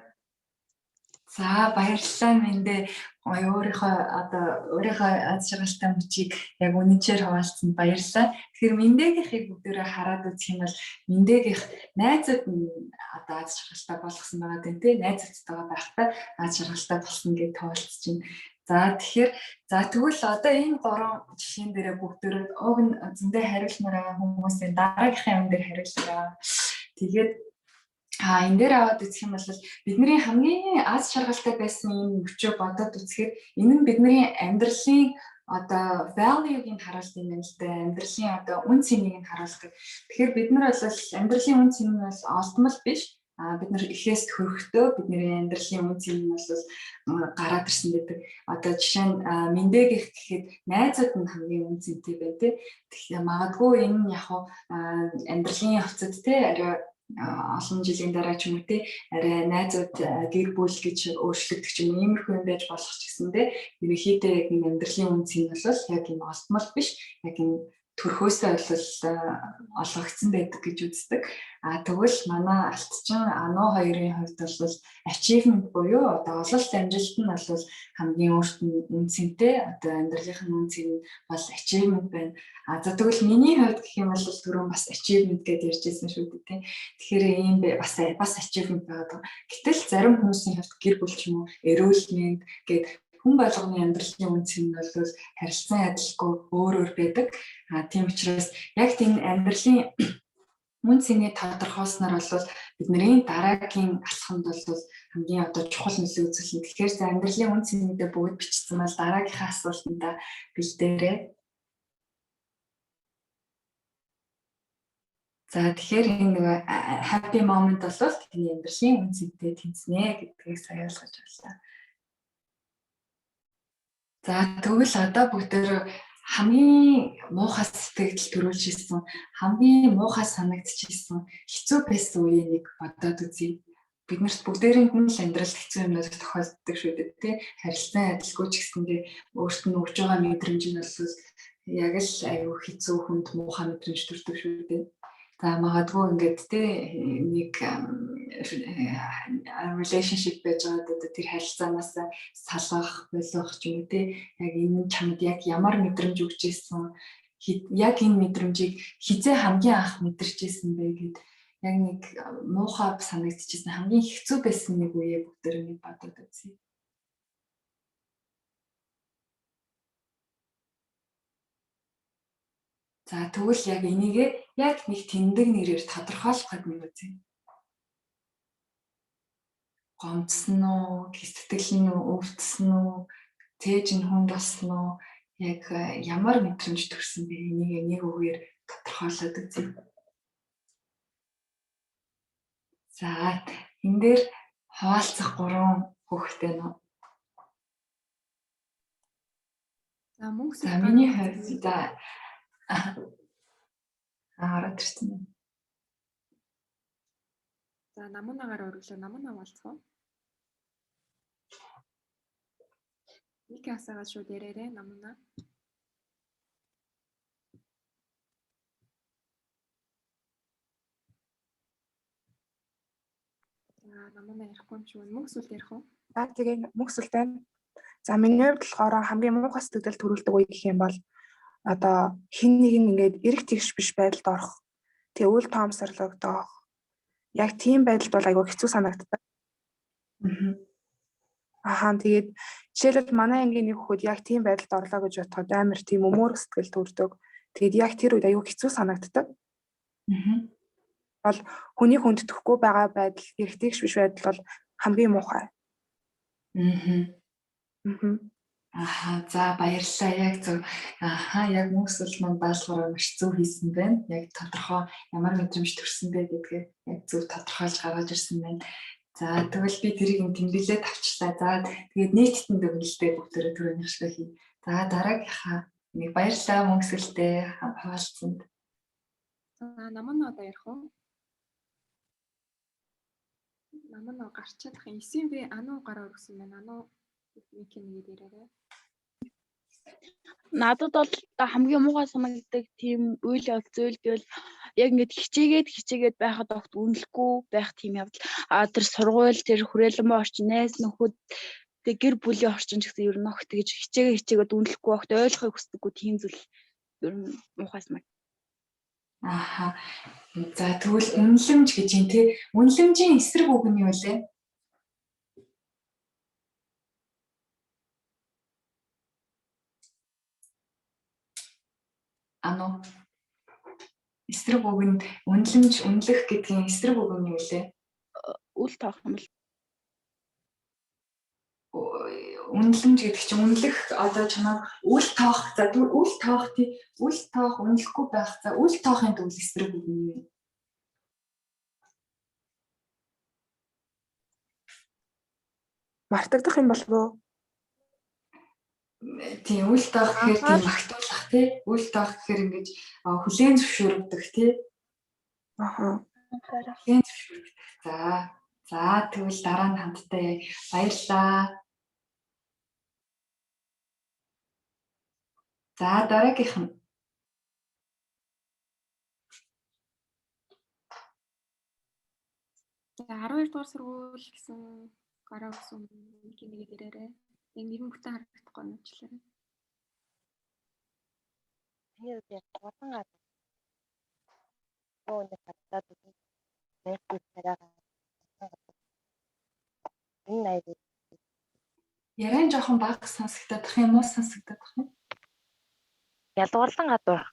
За, баярлалаа, Мэндэ. Гоё өөрийнхөө одоо өөрийнхөө аз жаргалтай мөчийг яг үнэнчээр хуваалцсанд баярлалаа. Тэгэхээр Мэндэгийнхийг бүгдээрээ хараад үзэх юм бол Мэндэгийнх найзууд нь одоо аз жаргалтай болгосон байгаа даа, тий, найзуудтайгаа байхдаа аз жаргалтай болсон гэж хуваалцж байна. За, тэгэхээр за тэгвэл одоо энэ гурван жишээн дээрээ бүгдээрээ уг нь зөндөө хариулмаар байгаа хүмүүсийн дараагийнхын юм дээр хариулмаар. Тэгээд энэ дээр аваад үзэх юм бол бидний хамгийн аз жаргалтай байсан юм мөчөө бодоод үзэхэд энэ нь бидний амьдралын одоо value-г нь харуулдаг юм байна л да. Амьдралын одоо үнэ цэнийг нь харуулдаг. Тэгэхээр бид нар бол амьдралын үнэ цэн нь бол олдмол биш. Бид нар эхээс хөрөхдөө бидний амьдралын үнэ цэн нь бол гараад ирсэн байдаг. Одоо жишээ нь Мэндэгийнх гэхэд найзууд нь хамгийн үнэ цэнтэй байна, тий. Тэгэхээр магадгүй энэ нь яг амьдралын явцад, тий, арай олон жилийн дараа ч юм уу, те, арай найзууд гэр бүл гэж өөрчлөгдөх ч юм уу, иймэрхүү юм байж болох ч гэсэндээ ерөнхийдөө яг энэ амьдралын үнэ цэн нь бол яг энэ олдмол биш, яг энэ төрхөөсөө бол олгогдсон байдаг гэж үздэг. А тэгвэл манай Алтчин, Ану хоёрын хувьд бол achievement буюу одоо ололт амжилт нь бол хамгийн өөрт нь үнэ цэнтэй, одоо амьдралынх нь үнэ цэн нь бол achievement байна. А за, тэгвэл миний хувьд гэх юм бол түрүүн бас achievement гэдээ ярьж байсан шүү дээ, тийм. Тэгэхээр ийм бас achievement байгаа. Гэтэл зарим хүмүүсийн хувьд гэр бүл ч юм уу, эрүүл мэнд гээд хүн болгоны амьдралын үнэ цэн нь бол харилцан адилгүй өөр өөр байдаг. А тийм учраас яг тийм амьдралын үнэ цэнийг тодорхойлсноор бол бидний дараагийн алхамд бол хамгийн одоо чухал нөлөө үзүүлнэ. Тэгэхээр за, амьдралын үнэ цэнүүдээ бүгд бичсэн бол дараагийнхаа асуултандаа бэлдээрэй. За, тэгэхээр энэ нөгөө happy moment бол таны амьдралын үнэ цэнтэй тэнцнэ гэдгийг сая ойлгож байлаа. За, тэгвэл одоо бүгдээр хамгийн муухай сэтгэгдэл төрүүлж ирсэн, хамгийн муухай санагдчихсэн, хэцүү байсан үеийг нэг бодоод үзье. Бид нарт бүгдээрэнд нь л амьдралд хэцүү юмнууд тохиолддог шүү дээ, тий. Харилцан адилгүй ч гэсэндээ өөрт нь өгж байгаа мэдрэмж нь бол яг л аюу хэцүү, хүнд, муухай мэдрэмж төрдөг шүү дээ. За, магадгүй ингээд, тий, нэг relationship байж байгаад одоо тэр харилцаанаас салгах, болох ч юм уу, тий, яг энэ чамд яг ямар мэдрэмж өгч ирсэн, яг энэ мэдрэмжийг хэзээ хамгийн анх мэдэрч ирсэн бэ гээд яг нэг муухай санагдчихсэн, хамгийн хэцүү байсан нэг үеэ бүгдээр нэг бодоод үзье. За, тэгвэл яг энийгээ яг нэг тэмдэг нэрээр тодорхойлох гэдэг нэг үзье. Гомдсон уу, сэтгэл нь өвдсөн үү, цээж нь хүнд болсон уу, яг ямар мэдрэмж төрсөн бэ? Энийг нэг үгээр тодорхойлоод үзье. За, энэ дээр хуваалцах гурван хүүхэдтэй нөө. За, мөнх. За, миний хувьд за ороод ирсэн юм. За, Намунагаар өргөлөө. Намуна хуваалцах уу? Mic асаагаад шууд яриарай, Намуна. За, Намуна ярихгүй юм шиг байна. Мөнх сүлд ярих уу? За, тэгээ мөнх сүлд байна. За, миний хувьд болохоор хамгийн муухай сэтгэгдэл төрүүлдэг үе гэх юм бол одоо хэн нэг нь ингээд эрэг тэгш биш байдалд орох. Тэгээ үл тоомсорлогдох. Яг тийм байдалд бол айгүй хэцүү санагддаг. Ахаа, тэгээд жишээлбэл манай ангийн нэг хүүхэд яг тийм байдалд орлоо гэж бодоход амар тийм өмөөрөх сэтгэл төрдөг. Тэгээд яг тэр үед айгүй хэцүү санагддаг. Бол хүний хүндэтгэхгүй байгаа байдал, эрэг тэгш биш байдал бол хамгийн муухай. Аха, за баярлалаа. Яг зөв. Аха, яг мөнх сүл маань даалгавраа маш зөв хийсэн байна. Яг тодорхой ямар мэдрэмж төрсөн бэ гэдгээ яг зөв тодорхойлж гаргаж ирсэн байна. За, тэгвэл би тэрийг тэмдэглээд авчлаа. За, тэгээд нийтдэн дүгнэлтээ бүгдээрээ түрүүнийх шиг хий. За, дараагийнхаа нэг баярлалаа мөнх сүлдээ хаваалцсанд. За, наман одоо ярих уу? Наман гарчаад ах 9 Б ану гараа өргөсөн байна. Ану мик нэгээд яриарай. Надад бол хамгийн муухай санагддаг тийм үйл явдал зүйл гэвэл яг ингээд хичээгээд хичээгээд байхад огт үнэлэхгүй байх тийм явдал. А тэр сургууль, тэр хүрээлэн орчин, найз нөхөд, тэг гэр бүлийн орчин ч гэсэн ер нь огт тэгж хичээгээ хичээгээд үнэлэхгүй, огт ойлгохыг хүсдэггүй тийм зүйл ер нь муухай санагд. Аха. За, тэгвэл үнэлэмж гэж юм тий. Үнэлэмжийн эсрэг үг нь юу вэ? Ану. Эсрэг үг нь үнэлэмж, үнэлэх гэдгийн эсрэг үг нь юу вэ? Үл тоох юм бол Үнэлэмж гэдэг чинь үнэлэх, одоо чамайг үл тоох, за үл тоох тий, үл тоох, үнэлэхгүй байх, за үл тоохын тулд эсрэг үг нь юу вэ? Мартагдах юм болов уу? Тийм, үл тоох гэхээр тийм магтуулах тий, үл тоох гэхээр ингэж хүлээн зөвшөөрөгдөх тий. Хүлээн зөвшөөрөгдөх. За за, тэгвэл дараа нь хамтдаа баярлалаа. За, дараагийнх нь. За, 12 дугаар сургууль гэсэн гараа өгсөн нэг нэгээд ирээрэй. Яг нэр нь бүтэн харагдахгүй нуучлаарай. Миний хувьд яг гурван газар. Нэг хадаад нэг царайгаа энэ аяг Яриан жоохон бага сонсогдох юм уу, сонсогдох юм? Ялгуурлан гадуур.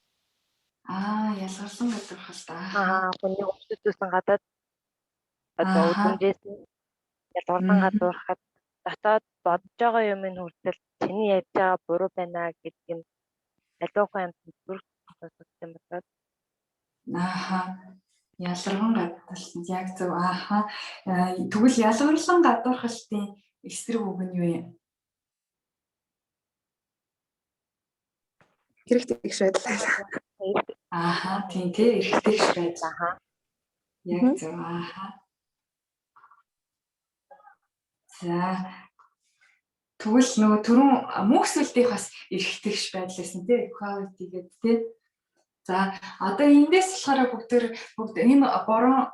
Аа, ялгарлан гадуурхал да. Аа, хүний өвсөж гадаад одоо үдэмжээс ялгуурлан гадуурхахад дотоод бодож байгаа юм нь хүртэл чиний ярьж байгаа буруу байна гэдэг нь аливаа хүн амьтанд зүрх сонсогдсон юм байна. Ааха. Ялгархан гадуурхал яг зөв. Ааха. Тэгвэл ялгарлан гадуурхалтын эсрэг үг нь юу юм? Эрх тэгш байдал. Ааха, тийм тий, эрхтэйгш байдал. Ааха. Яг зөв. Ааха. За, тэгвэл нөгөө түрүүн мөнх сүлдийнх бас эрхтэйгш байдал байсан тий, equality гэдэг тий. За, одоо эндээс болохоор бүгд бүгд энэ гурван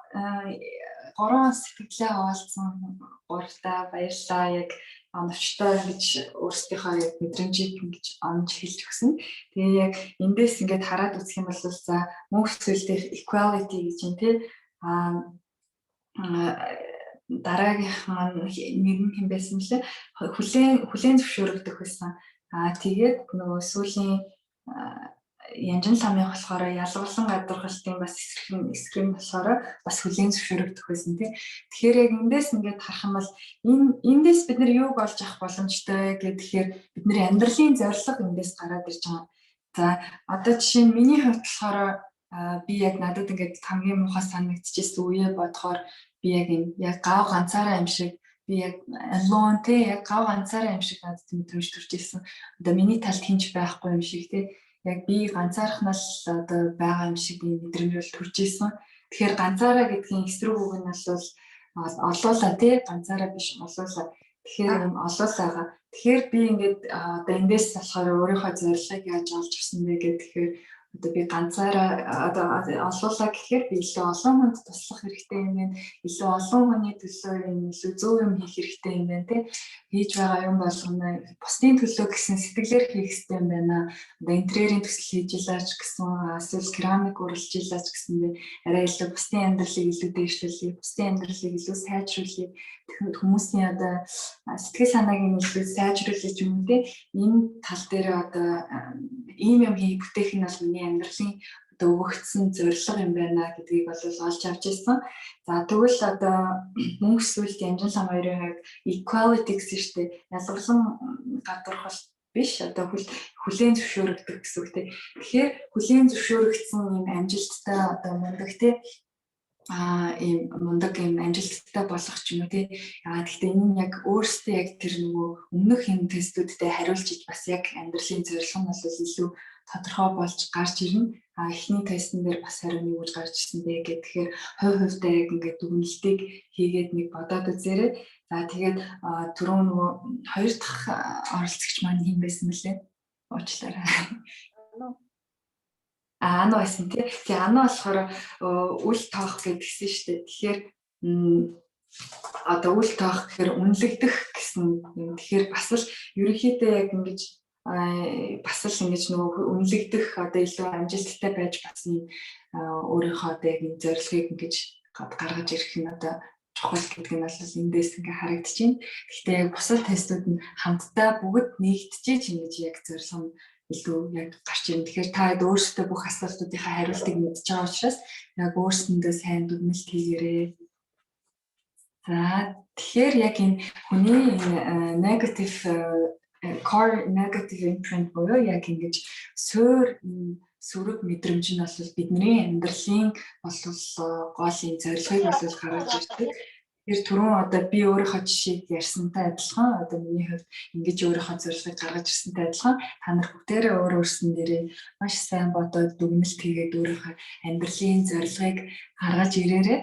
гурван сэтгэлээ хаваалцсан гуравтаа баярлалаа. Яг оновчтой ингэж өөрсдийнхөө яг мэдрэмжийг ингэж онж хэлж өгсөн. Тэгээ яг эндээс ингээд хараад үзэх юм бол за мөнх сүлдийнх equality гэж юм тий. А дараагийнх маань нэр нь хэн байсан бэлээ? Хүлээн хүлээн зөвшөөрөгдөх байсан. Аа, тэгээд нөгөө сүүлийн Янжин ламын болохоор ялгарлан гадуурхалтын бас эсрэг эсрэг нь болохоор бас хүлээн зөвшөөрөгдөх байсан тий. Тэгэхээр яг эндээс ингээд харах юм бол энэ эндээс бид нар юуг олж авах боломжтой вэ гэхээр бидний амьдралын зорилго эндээс гараад ирж байгаа. За, одоо жишээ нь миний хувьд болохоор би яг надад ингээд хамгийн муухай санагдчихсэн үеэ бодохоор би яг энэ яг гав ганцаараа юм шиг, би яг alone те, яг гав ганцаараа юм шиг надад мэдрэмж төрж ирсэн. Одоо миний талд хэн ч байхгүй юм шиг те, яг би ганцаархнаа л одоо байгаа юм шиг би мэдрэмж бол төрж исэн. Тэгэхээр ганцаараа гэдгийн эсрэг үг нь бол олуула тий, ганцаараа биш, олуула. Тэгэхээр юм олуулаагаа. Тэгэхээр би ингээд одоо эндээс болохоор өөрийнхөө зорилгыг яаж олж авсан бэ гэхээр одоо би ганцаараа одоо олуулаа гэхээр би илүү олон хүнд туслах хэрэгтэй юм байна. Илүү олон хүний төлөө юм илүү зөв юм хийх хэрэгтэй юм байна тий. Хийж байгаа юм болгоно бусдын төлөө гэсэн сэтгэлээр хийх хэрэгтэй юм байна. Одоо интерьерийн төсөл хийж илаач гэсэн, эсвэл керамик уралж илаач гэсэн би арай илүү бусдын амьдралыг илүү дээшлүүлье, бусдын амьдралыг илүү сайжруулъя, хүмүүсийн одоо сэтгэл санааг нь илүү сайжруулах юм те. Энэ тал дээр одоо ийм юм хийх бүтээх нь бол миний амьдралын одоо өгөгдсөн зорилго юм байна гэдгийг бол олж авч ирсэн. За, тэгвэл одоо мөнх сүлд Янжин лам хоёрын хувьд equality гэсэн шүү дээ. Ялгарлан гадуурхал биш, одоо хүлээн зөвшөөрөгдөх гэсэн үг, те. Тэгэхээр хүлээн зөвшөөрөгдсөн юм амжилттай, одоо мундаг, те, ийм мундаг, юм амжилттай болох ч юм уу, тий. Гэхдээ энэ нь яг өөрсдөө яг тэр нөгөө өмнөх юм тестүүдтэй хариулж иж бас яг амьдралын зорилго нь бол илүү тодорхой болж гарч ирнэ. Эхний тестэн дээр бас хариу нь юу гэж гарч ирсэн бэ гэх, тэгэхээр хувь хувьдаа яг ингээд дүгнэлтийг хийгээд нэг бодоод үзээрэй. За, тэгээд түрүүн нөгөө хоёр дахь оролцогч маань хэн байсан бэлээ? Уучлаарай. Ану байсан, тий. Тэгээ Ану болохоор үл тоох гэдгсэн шүү дээ. Тэгэхээр одоо үл тоох гэхээр үнэлэгдэх гэсэн юм. Тэгэхээр бас л ерөнхийдөө яг ингэж бас л ингэж нөгөө үнэлэгдэх, одоо илүү амжилттай байж бас юм өөрийнхөө одоо яг энэ зорилгыг ингэж гаргаж ирэх нь одоо чухал гэдэг нь бол эндээс ингээ харагдаж байна. Гэхдээ яг бусад тестүүд нь хамтдаа бүгд нэгджээж ингэж яг зорилго нь илүү яг гарч ирнэ. Тэгэхээр та өөрсдөө бүх асуултуудынхаа хариултыг мэдж байгаа учраас яг өөрсөндөө сайн дүгнэлт хийгээрэй. За, тэгэхээр яг энэ хүний энэ negative core negative imprint буюу яг ингэж суур сөрөг мэдрэмж нь бол бидний амьдралын бол гол юм зорилгыг бол гаргаж ирдэг. Тэр түрүүн одоо би өөрийнхөө жишээг ярьсантай адилхан, одоо миний хувьд ингэж өөрийнхөө зорилгыг гаргаж ирсэнтэй адилхан, та нар бүгдээрээ өөр өөрсөн дээрээ маш сайн бодоод, дүгнэлт хийгээд өөрийнхөө амьдралын зорилгыг гаргаж ирээрэй.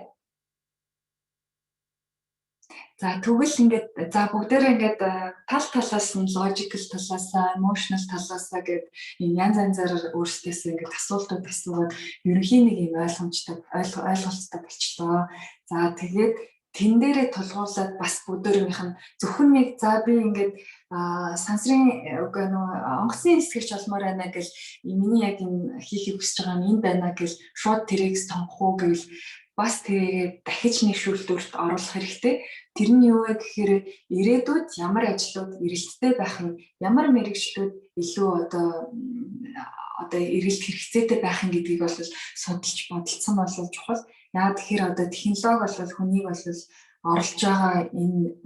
За, тэгвэл ингээд, за, бүгдээрээ ингээд тал талаас нь, logical талаас, emotional талаасаа гээд ийм янз янзаар өөрсдөөсөө ингээд асуултууд асуугаад ерөнхийн нэг юм ойлгомжтой, ойлголттой болчлоо. За, тэгээд тэн дээрээ тулгуурлаад бас бүгдээрийнх нь зөвхөн нэг, за, би ингээд сансрын, үгүй, нөгөө онгоцны нисгэгч болмоор байна гэл, миний яг энэ хийхийг хүсэж байгаа нь энэ байна гэл шууд тэрийг сонгох уу гэвэл бас тэрийгээ дахиж нэг шүүлтүүрт оруулах хэрэгтэй. Тэр нь юу вэ гэхээр ирээдүйд ямар ажлууд эрэлттэй байх юм, ямар мэргэжлүүд илүү одоо эрэлт хэрэгцээтэй байх юм гэдгийг бол судалж бодолцсон бол чухал. Яа тэгэхээр одоо технологи бол хүнийг бол орлож байгаа энэ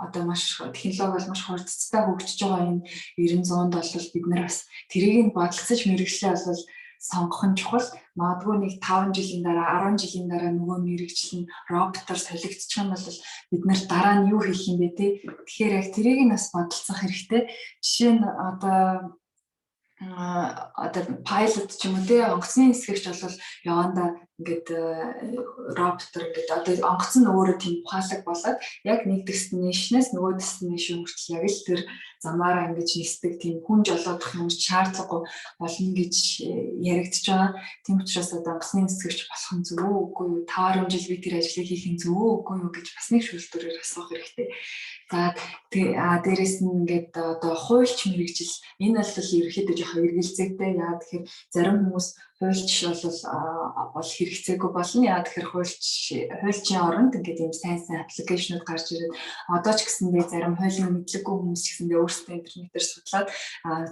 одоо маш технологи бол маш хурдцтай хөгжиж байгаа энэ 90 100-нд бол бид нар бас тэрийг нь бодолцож мэргэжлээ бол сонгох нь чухал. Магадгүй нэг 5 жилийн дараа, 10 жилийн дараа нөгөө мэргэжил нь роботоор солигдчих юм бол бид нар дараа нь юу хийх юм бэ, те? Тэгэхээр яг тэрийг нь бас бодолцох хэрэгтэй. Жишээ нь одоо pilot ч юм уу, те, онгоцны нисгэгч бол явандаа ингээд роботоор ингээд одоо онгоц нь өөрөө тийм ухаалаг болоод яг нэг destination-аас нөгөө destination хүртэл яг л тэр замаараа ингэж нисдэг, тийм хүн жолоодох юм шаардлагагүй болно гэж яригдж байгаа. Тийм учраас одоо онгоцны нисгэгч болох нь зөв үү, үгүй юу? 5 10 жил би тэр ажлыг хийх нь зөв үү, үгүй юу гэж бас нэг шүүлтүүрээр асуух хэрэгтэй. За, тэгээ дээрэс нь ингээд одоо хуульч мэргэжил, энэ бол ерөнхийдөө жоохон эргэлзээтэй. Яа тэгэхээр зарим хүмүүс хуульч бол хэрэгцээгүй болно. Яа тэгэхээр хуульчийн оронд ингээд ийм сайн сайн application ууд гарч ирээд, одоо ч гэсэндээ зарим хуулийн мэдлэггүй хүмүүс ч гэсэндээ өөрсдөө интернетээр судлаад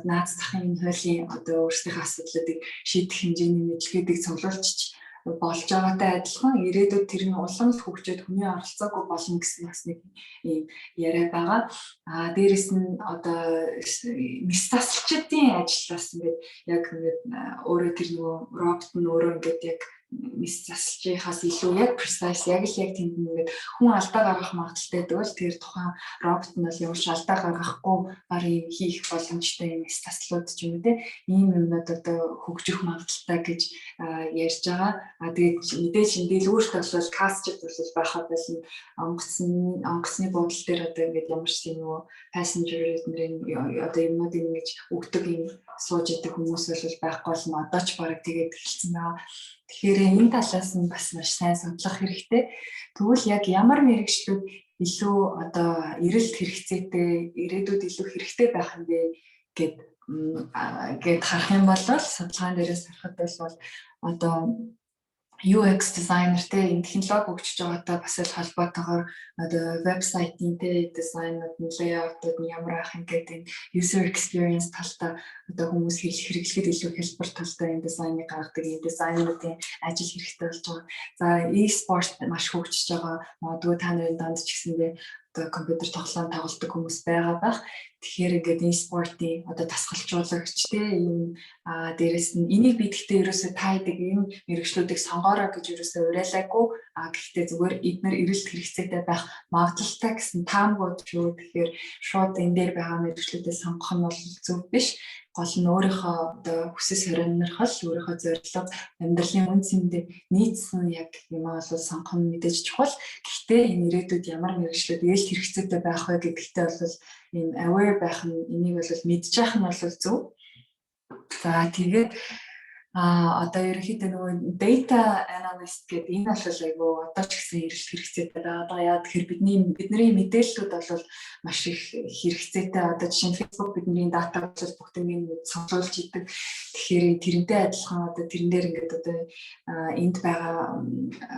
наад захын энэ хуулийн одоо өөрсдийнхөө асуудлуудыг шийдэх хэмжээний мэдлэгийг цуглуулчих болж байгаатай адилхан, ирээдүйд тэр нь улам л хөгжөөд хүний оролцоогүй болно гэсэн бас нэг ийм яриа байгаа. Дээрэс нь одоо мэс засалчдын ажил бас ингээд яг ингээд өөрөө тэр нөгөө робот нь өөрөө ингээд яг мэс засалчийнхаас илүү яг precise, яг л яг тэнд ингээд хүн алдаа гаргах магадлалтай байдаг бол тэр тухайн робот нь бол ямар ч алдаа гаргахгүй бар юм хийх боломжтой юм мэс заслууд ч юм уу, те, ийм юмнууд одоо хөгжих магадлалтай гэж ярьж байгаа. Тэгээд мэдээж энэ дэлгүүрт бол кассчид бол байхад болно. Онгоцны буудлын дээр одоо ингээд ямар ч тийм нөгөө passenger эднэрийн одоо юмнуудыг ингэж өгдөг юм сууж идэг хүмүүс бол байхгүй болно. Одоо ч бараг тэгээд эхэлсэн байгаа. Тэгэхээр энэ талаас нь бас маш сайн судлах хэрэгтэй. Тэгвэл яг ямар мэргэжлүүд илүү одоо эрэлт хэрэгцээтэй, ирээдүйд илүү хэрэгтэй байх юм бэ гэд харах юм бол судалгаан дээрээс харахад бол одоо UX дизайнер, те, энэ технологи хөгжиж байгаатай бас л холбоотойгоор одоо вебсайтын, те, дизайнууд нь, layout ууд нь ямар байх юм гэдэг энэ user experience талтай, одоо хүмүүс хэрэглэхэд илүү хялбар талтай энэ дизайныг гаргадаг энэ дизайнеруудын ажил хэрэгтэй болж байгаа. За, e-sport маш хөгжиж байгаа. Магадгүй та нарын данд ч гэсэндээ одоо одоо компьютер тоглоом тоглодог хүмүүс байгаа байх. Тэгэхээр ингээд e-sport-ийн одоо дасгалжуулагч те, ийм дээрэс нь энийг би гэхдээ ерөөсөө та хэдэг энэ мэргэжлүүдийг сонгоорой гэж ерөөсөө уриалаагүй. Гэхдээ зүгээр эднэр эрэлт хэрэгцээтэй байх магадлалтай гэсэн таамгууд шүү. Тэгэхээр шууд энэ дээр байгаа мэргэжлүүдээ сонгох нь бол зөв биш. Гол нь өөрийнхөө одоо хүсэл сонирхол, өөрийнхөө зорилго, амьдралын үнэ цэндээ нийцсэн яг юм бол сонгох нь мэдээж чухал. Гэхдээ энэ ирээдүйд ямар мэргэжлүүд эрэлт хэрэгцээтэй байх вэ гэдэгтээ бол ийм aware байх нь, энийг бол мэдчих нь бол зөв. За, тэгээд одоо ерөнхийдөө нөгөө data analyst гэдэг энэ бол айгүй одоо ч гэсэн эрэлт хэрэгцээтэй байгаа. Яа тэгэхээр бидний мэдээллүүд бол маш их хэрэгцээтэй. Одоо жишээ нь Facebook бидний дата бол бүгднийг цуглуулж идэг. Тэгэхээр тэрнтэй адилхан одоо тэрэн дээр ингээд одоо энд байгаа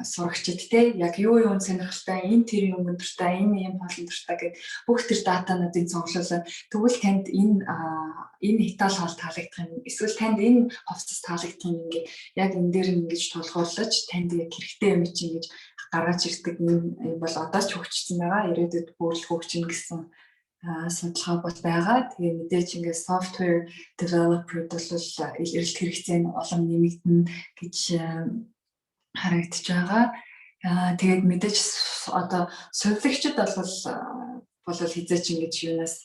сурагчид те, яг юу юун сонирхолтой, энэ тэр юм дуртай, энэ юм хоолон дуртай гэд бүх тэр датануудыг цуглуулад, тэгвэл танд энэ итали хоол таалагдах юм, эсвэл танд энэ хувцас таалагдах юм, ингээд яг энэ дээр ингэж тулгуурлаж танд яг хэрэгтэй юм чи ингэж гаргаж ирдэг юм бол одоо ч хөгжсөн байгаа. Ирээдүйд бүр л хөгжинэ гэсэн судалгаа бол байгаа. Тэгээ мэдээж ингээд software developer бол эрэлт хэрэгцээ нь улам нэмэгдэнэ гэж харагдаж байгаа. Тэгээд мэдээж одоо сувилагчид бол хэзээ ч ингэж юунаас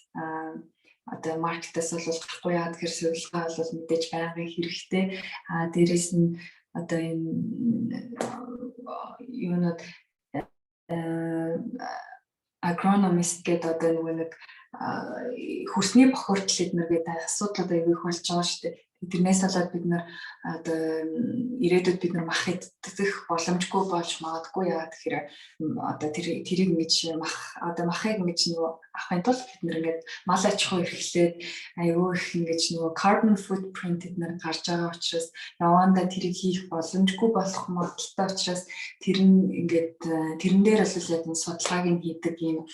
одоо market аас бол гарахгүй. Яа тэгэхээр сувилгаа бол мэдээж байнгын хэрэгтэй. Дээрэс нь одоо энэ юунууд, agronomist гэдэг одоо нөгөө нэг хөрсний бохирдол эднэр гэдэг асуудлууд аягүй их болж байгаа шүү дээ. Тэрнээс болоод бид нар одоо ирээдүйд бид нар мах идэх боломжгүй болж магадгүй. Яагаад тэгэхээр одоо тэрийг ингэж мах, одоо махыг ингэж нөгөө авахын тулд бид нар ингээд мал аж ахуй эрхлээд аюу их ингэж нөгөө carbon footprint эднэр гарч байгаа учраас явандаа тэрийг хийх боломжгүй болох магадлалтай учраас тэр нь ингээд тэрэн дээр бол яг энэ судалгааг нь хийдэг юм,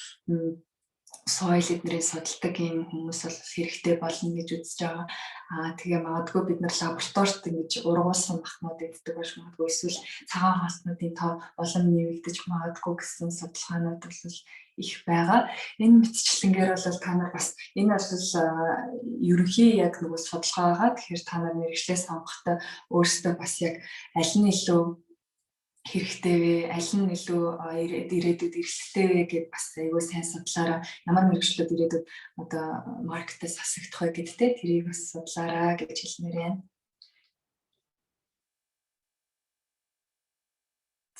soil эднэрийг судалдаг юм хүмүүс бол хэрэгтэй болно гэж үзэж байгаа. Тэгээ магадгүй бид нар лабораторид ингэж ургуулсан махнууд иддэг байж магадгүй, эсвэл цагаан хоолтнуудын тоо улам нэмэгдэж магадгүй гэсэн судалгаанууд бол их байгаа. Энэ мэтчлэнгээр бол та нар бас энэ бол ерөнхий яг нөгөө судалгаа байгаа. Тэгэхээр та нар мэргэжлээ сонгохдоо өөрсдөө бас яг аль нь илүү хэрэгтэй вэ? Аль нь илүү ирээдүйд эрсдэлтэй вэ гэд бас айгүй сайн судлаараа, ямар мэргэжлүүд ирээдүйд одоо market ээс хасагдах вэ гэдэгтэй тэрийг бас судлаараа гэж хэлмээр байна.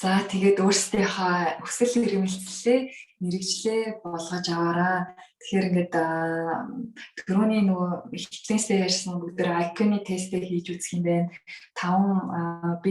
За, тэгээд өөрсдийнхөө хүсэл эрмэлзлээ мэргэжлээ болгож аваараа. Тэгэхээр ингээд түрүүний нөгөө эхлээсээ ярьсан бүгд IQ-ны тестээ хийж үзэх юм байна. 5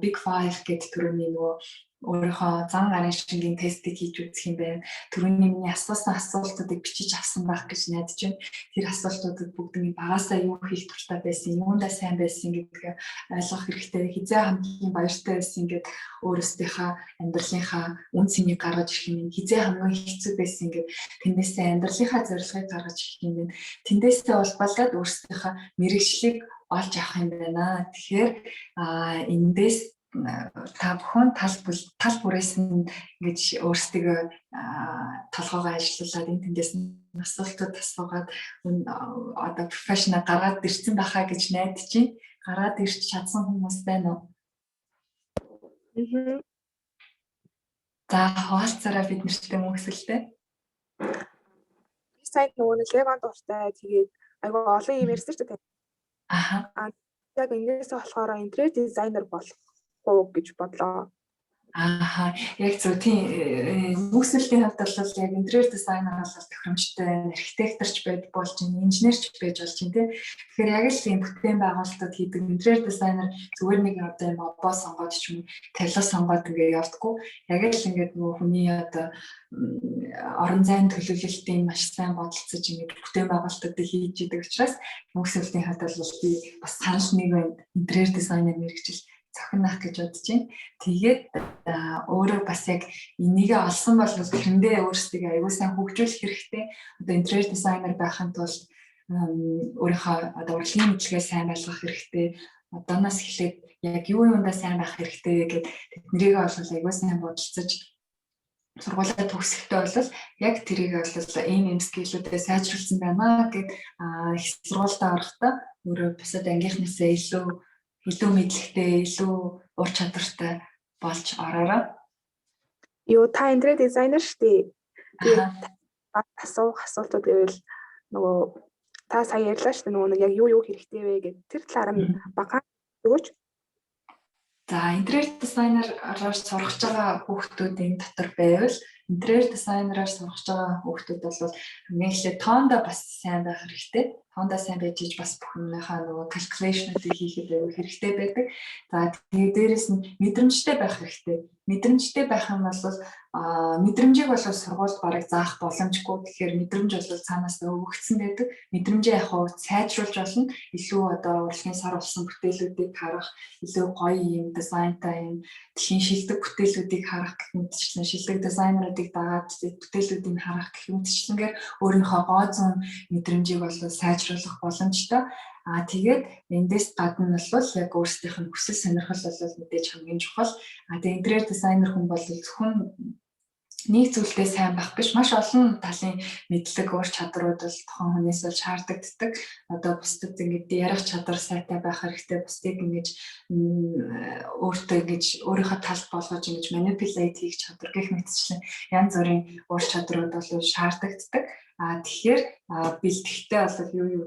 big 5 гэдэг түрүүний нөгөө өөрийнхөө зан гарын шингийн тестийг хийж үзэх юм байна. Түрүүний миний асуусан асуултуудыг бичиж авсан байх гэж найдаж байна. Тэр асуултуудад бүгдний багасаа юу хийх дуртай байсан, юундаа сайн байсан гэдгээ ойлгох хэрэгтэй. Хэзээ хамгийн баяртай байсан гэд өөрөөсийнхөө амьдралынхаа үнэ цэнийг гаргаж ирэх юм. Хэзээ хамгийн хэцүү байсан гэд тэндээсээ амьдралынхаа зорилгыг гаргаж ирэх юм байна. Тэндээсээ улбалаад өөрсдийнхөө мэргэжлийг олж авах юм байна. Тэгэхээр эндээс та бүхэн тал бүрээс нь ингэж өөрсдөө толгоогоо ажиллуулад, энэ тэндээс нь асуултууд асуугаад одоо professional гаргаад ирсэн байхаа гэж найдаж байна. Гаргаад ирч чадсан хүмүүс байна уу? Мм. За, хуваалцаараа бид нартай, Мөнхсөлтэй. Би сайн нөгөө нэг Лего дуртай, тэгээд айгүй олон юм ярьсан шүү дээ. Яг энэс болохоор интерьер дизайнер болох уу гэж бодлоо. Ааха, яг зөв, тийм, Мөнхсөлийн хувьд бол яг интерьер дизайнер бол тохиромжтой, архитекторч байж болж байна, инженерч байж болж байна тий. Тэгэхээр яг л ийм бүтээн байгуулалтад хийдэг интерьер дизайнер зүгээр нэг одоо юм обоо сонгоод ч юм уу, тавилга сонгоод ингээ явдаггүй. Яг л ингээд нөгөө хүний одоо орон зайн төлөвлөлтийг маш сайн бодолцож ингээд бүтээн байгуулалтуудыг хийж идэг учраас Мөнхсөлийн хувьд бол би бас санал нэг байна. Интерьер дизайнер мэргэжил зохино гэж бодож байна. Тэгээд өөрөө бас яг энийгээ олсон бол тэрэндээ өөрсдийгөө аягүй сайн хөгжүүлэх хэрэгтэй. Одоо интерьер дизайнер байхын тулд өөрийнхөө одоо урлагийн мэдлэгээ сайн байлгах хэрэгтэй. Одооноос эхлээд яг юу юундаа сайн байх хэрэгтэй гэд тэднэрийгээ бол аягүй сайн бодолцож Сургуулиа төгсөхдөө бол яг тэрийг бол ийм ийм skill үүдээ сайжруулсан байна гэд их сургуультай орохдоо өөрөө бусад ангийнхнаасаа илүү мэдлэгтэй, илүү ур чадвартай болж ороорой. Юу, та интерьер дизайнер шүү дээ. Тэгээд асуух асуултууд гэвэл нөгөө та сая ярьлаа шүү дээ, нөгөө нэг яг юу юу хэрэгтэй вэ гэд, тэр талаар нь бага өгөөч. За, интерьер дизайнераар сурах байгаа хүүхдүүдийн дотор байвал, интерьер дизайнераар сурах байгаа хүүхдүүд бол хамгийн эхлээд тоондоо бас сайн байх хэрэгтэй. Тоондоо сайн байж иж бас бүх юмныхаа нөгөө calculation-уудыг хийхэд аюу хэрэгтэй байдаг. За, тэгээ дээрэс нь мэдрэмжтэй байх хэрэгтэй. Мэдрэмжтэй байх юм бол мэдрэмжийг бол сургуульд бараг заах боломжгүй. Тэгэхээр мэдрэмж бол цаанаас өгөгдсөн байдаг. Мэдрэмжээ яг хуу сайжруулж болно. Илүү одоо урлагийн сар болсон бүтээлүүдийг харах, илүү гоё юм дизайнтай юм дэлхийн шилдэг бүтээлүүдийг харах гэх мэтчлэн, шилдэг дизайнеруудыг дагаад бүтээлүүдийг харах гэх мэтчлэнгээр өөрийнхөө гоо зүйн мэдрэмжийг бол сайжруулах боломжтой. А тэгээд эндээс гадна нь бол яг өөрсдийнх нь хүсэл сонирхол бол мэдээж хамгийн чухал. А тэгээд интерьер дизайнер хүн бол зөвхөн нэг зүйлдээ сайн байх биш, маш олон талын мэдлэг, ур чадрууд бол тухайн хүнээс бол шаардагддаг. Одоо бусдад ингэж ярих чадвар сайтай байх хэрэгтэй, бусдыг ингэж өөртөө ингэж өөрийнхөө талд болгож ингэж manipulate хийх чадвар гэх мэтчлэн янз бүрийн ур чадрууд бол шаардагддаг. А тэгэхээр бэлтгэхдээ бол юу юу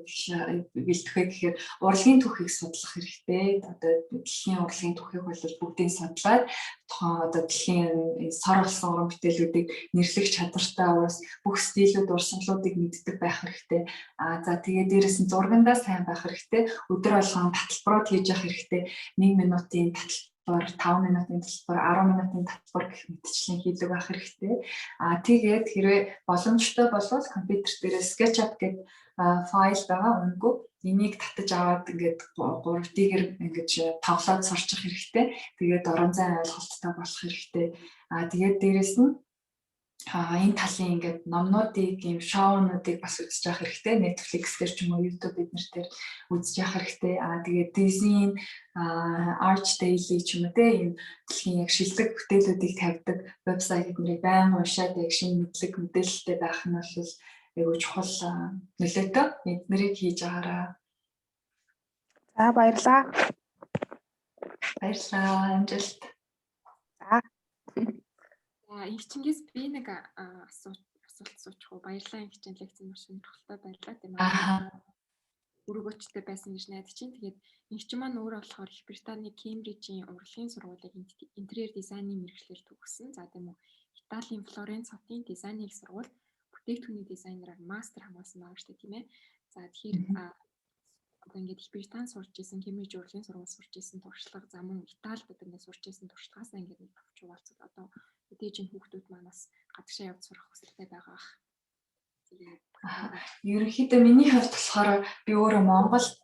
бэлтгэх вэ гэхээр урлагийн түүхийг судлах хэрэгтэй. Одоо дэлхийн урлагийн түүхийг бол бүгдийг судлаад тухайн одоо дэлхийн сор болсон уран бүтээлүүдийг нэрлэх чадвартай, уус бүх стилүүд, урсгалуудыг мэддэг байх хэрэгтэй. А за, тэгээ дээрэс нь зургандаа сайн байх хэрэгтэй. Өдөр болгон таталбарууд хийж явах хэрэгтэй. 1 минутын таталбар, 5 минутын таталбар, 10 минутын таталбар гэх мэтчлэн хийдэг байх хэрэгтэй. А тэгээд хэрвээ боломжтой болвол компьютер дээр SketchUp гэдэг файл байгаа, үнэгүй. Энийг татаж аваад ингээд 3D-гээр ингэж тоглоод сурчих хэрэгтэй. Тэгээд орон зайн ойлголттой болох хэрэгтэй. А тэгээд дээрэс нь энэ талын ингээд номнуудыг, ийм шоунуудыг бас үзэж явах хэрэгтэй. Netflix дээр ч юм уу, YouTube эднэр дээр үзэж явах хэрэгтэй. Аа, тэгээд Disney, ArchDaily ч юм уу те, ийм дэлхийн яг шилдэг бүтээлүүдийг тавьдаг вебсайт эднэрийг байнга уншаад яг шинэ мэдлэг, мэдээлэлтэй байх нь бол айгүй чухал нөлөөтэй. Эднэрийг хийж байгаараа. За, баярлалаа. Баярлалаа. Амжилт. За. За, Инхчингээс би нэг асуулт асуучих уу? Баярлалаа, Инхчин, лекцэн маш сонирхолтой байлаа, тийм ээ. Өргөөчтэй байсан гэж найдаж чинь. Тэгээд Инхчин маань өөрөө болохоор Их Британий Кембрижийн урлагийн сургуулийг интерьер дизайны мэргэжлээр төгссөн. За, тийм үү. Италийн Флоренц хотын дизайны их сургууль бүтээгдэхүүний дизайнераар мастер хамгаалсан байгаа шүү дээ, тийм ээ. За, тэгэхээр одоо ингээд Их Британд сурч исэн, Кембриж урлагийн сургууль сурч исэн туршлага, за мөн Италид одоо ингээд сурч исэн туршлагаасаа ингээд нэг товч хуваалцвал одоо мэдээж энэ хүүхдүүд маань бас гадагшаа явж сурах хүсэлтэй байгаа ах. Тэгээд ерөнхийдөө миний хувьд болохоор би өөрөө Монголд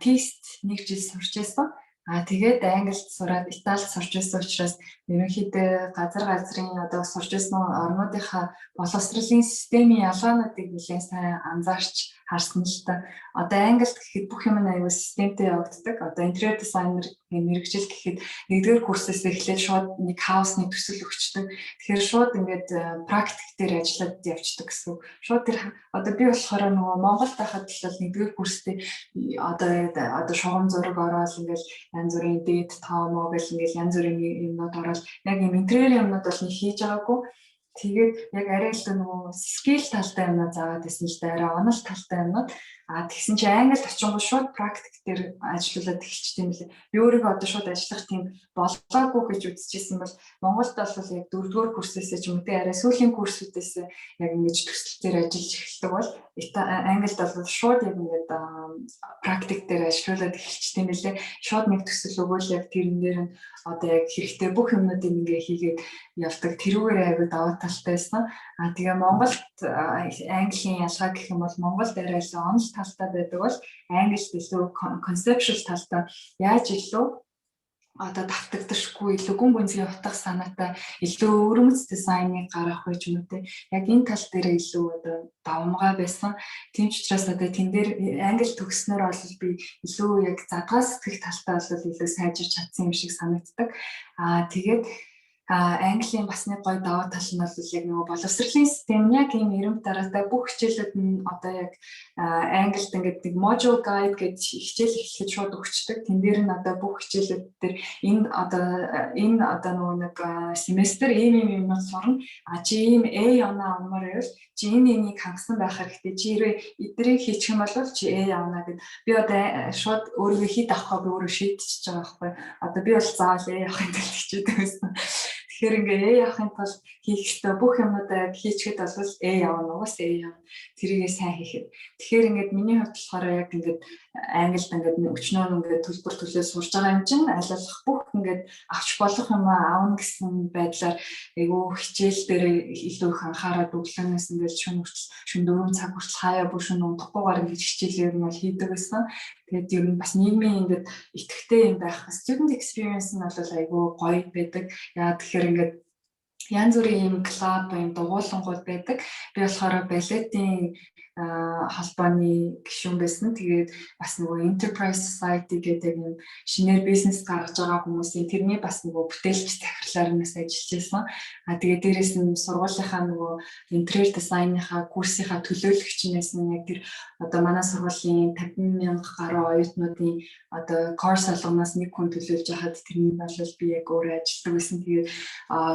тест нэг жил сурч байсан. А тэгээд Англид сураад, Италид сурч байсан учраас ерөнхийдөө газар газрын одоо сурч байсан орнуудынхаа боловсролын системийн ялгаануудыг нэлээд сайн анзаарч харсан л та. Одоо Англид гэхэд бүх юм нь аюул системтэй явагддаг. Одоо интерьер дизайнер мэргэжил гэхэд нэгдүгээр курсээс эхлээд шууд нэг house ны төсөл өгчдөг. Тэгэхээр шууд ингээд практик дээр ажиллаад явцдаг гэсэн. Шууд тэр одоо би болохоор нөгөө Монголд байхад л нэгдүгээр курстэй одоо шугам зураг ороод, ингээд янз бүрийн дээд тоомоо гэл ингээд янз бүрийн юмнууд ороод, яг юм интерьер юмнууд бол нэг хийж байгаагүй. Тэгээд яг арай л нөгөө skill талтай юмнууд заагаад байсан л да, арай онол талтай юмнууд. А тэгсэн чинь Англид очингууд шууд практик дээр ажиллуулад эхэлчихсэн юм лээ. Би өөрийгөө одоо шууд ажиллах тийм болоогүй гэж үзчихсэн бол Монголд бол яг дөрөвдүгээр курсээсээ ч юм уу те, арай сүүлийн курсүүдээс яг ингэж төсөл дээр ажиллаж эхэлдэг бол Англид бол шууд яг ингээд практик дээр ажиллуулад эхэлчихсэн юм лээ. Шууд нэг төсөл өгөөл яг тэрэн дээр нь одоо яг хэрэгтэй бүх юмнуудыг ингээ хийгээд явдаг. Тэрүүгээр айгүй давуу талтай байсан. А тэгээ Монголд Английн ялгаа гэх юм бол Монголд арай илүү онол талтай байдаг бол Англид илүү conceptual талтай, яаж илүү одоо давтагдашгүй, илүү гүн гүнзгий утга санаатай, илүү өвөрмөц дизайныг гаргах вэ ч юм уу те, яг энэ тал дээр илүү одоо давамгай байсан. Тийм ч учраас одоо тэн дээр англи төгснөр бол би илүү яг задгай сэтгэх талтай бол илүү сайжирч чадсан юм шиг санагддаг. Аа, тэгээд Английн бас нэг гоё давуу тал нь бол яг нөгөө боловсролын систем нь яг ийм эрэмбэ дараатай, бүх хичээлүүд нь одоо яг англид ингээд нэг module guide гэж хичээл эхлэхэд шууд өгчдөг. Тэн дээр нь одоо бүх хичээлүүд дээр энэ одоо нөгөө нэг семестр ийм ийм юмнууд сурна. А чи ийм A оноо авмаар байвал чи энэ энийг хангасан байх хэрэгтэй. Чи хэрвээ эдрийг хийчих юм бол чи A авна гэд би одоо шууд өөрийгөө хит авахгүй, би өөрөө шийдчихэж байгаа байхгүй. Одоо би бол заавал A авахын тулд хичээдэг байсан. Тэгэхээр ингээ A авахын тулд хийх ёстой бүх юмнуудаа яг хийчихэд бол A явна, угаас A явна. Тэрийгээ сайн хийхэд. Тэгэхээр ингээд миний хувьд болохоор яг ингээд англид ингээд өчнөө ингээд төлбөр төлөө сурж байгаа юм чинь аль болох бүх ингээд авч болох юм аавна гэсэн байдлаар айгүй хичээл дээр илүү их анхаарал өглөөнөөс ингээд шөнө хүртэл, шөнө 4 цаг хүртэл хаяа бүр шөнө унтахгүйгээр ингээд хичээлээр нь бол хийдэг байсан. Тэгээд ер нь бас нийгмийн ингээд идэвхтэй юм байх. Student experience нь бол айгүй гоё байдаг. Яа тэгэхээр ингээд янз бүрийн юм клуб, юм дугуулангууд байдаг. Би болохоор балетын холбооны гишүүн байсан. Тэгээд бас нөгөө Enterprise Society гэдэг юм шинээр бизнес гаргаж байгаа хүмүүсийн тэрний бас нөгөө бүтээлч захирлаар нь бас ажиллаж байсан. А тэгээд дээрэс нь сургуулийнхаа нөгөө интерьер дизайныхаа курсынхаа төлөөлөгч нь байсан. Яг тэр одоо манай сургуулийн 50 мянга гаруй оюутнуудын одоо course болгоноос нэг хүн төлөөлж байхад тэрний бол би яг өөрөө ажилладаг байсан. Тэгээд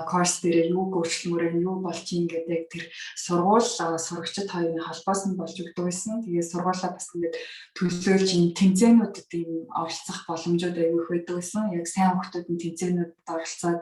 course дээр юу өөрчлөмөр, юу болж ийн гэдэг тэр сургууль, сурагчид хоёрын холбоос нь болж өгдөг байсан. Тэгээд сургуулаа бас ингээд төлөөлж юм тэмцээнүүдэд юм оролцох боломжууд аягүй их байдаг байсан. Яг сайн хүүхдүүд нь тэмцээнүүдэд оролцоод,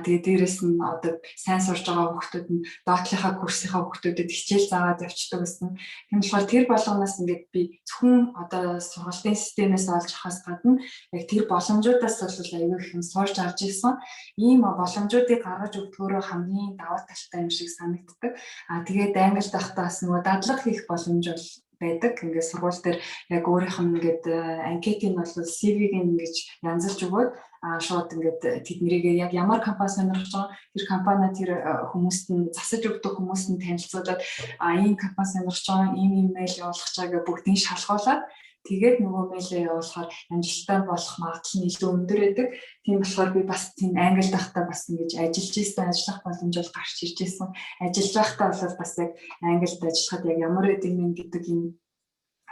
тэгээд дээрэс нь одоо сайн сурж байгаа хүүхдүүд нь доотлынхаа курсынхаа хүүхдүүдэд хичээл заагаад явчихдаг байсан. Тийм болохоор тэр болгоноос ингээд би зөвхөн одоо сургалтын системээс олж авахаас гадна яг тэр боломжуудаас бол аягүй их юм сурч авч ирсэн. Ийм боломжуудыг гаргаж өгдгөөрөө хамгийн давуу талтай юм шиг санагддаг. А тэгээд англид байхдаа бас нөгөө дадлага хийх боломж бол байдаг. Ингээд сургууль дээр яг өөрийнх нь ингээд анкетыг бол CV-г ингэж янзалж өгөөд, шууд ингээд тэднэрийг яг ямар компани сонирхож байгаа, тэр компани тэр хүмүүст нь засаж өгдөг хүмүүст нь танилцуулаад, ийм компани сонирхож байгаа, ийм имэйл явуулах чаа гэх бүгдийг шалгуулад, тэгээд нөгөө мэйлээ явуулахаар амжилттай болох магадлал нь илүү өндөр байдаг. Тийм болохоор би бас тийм англид байхдаа бас ингэж ажиллаж исэн, ажиллах боломж бол гарч ирж исэн. Ажиллаж байхдаа бол бас яг англид ажиллахад яг ямар байд юм гэдэг юм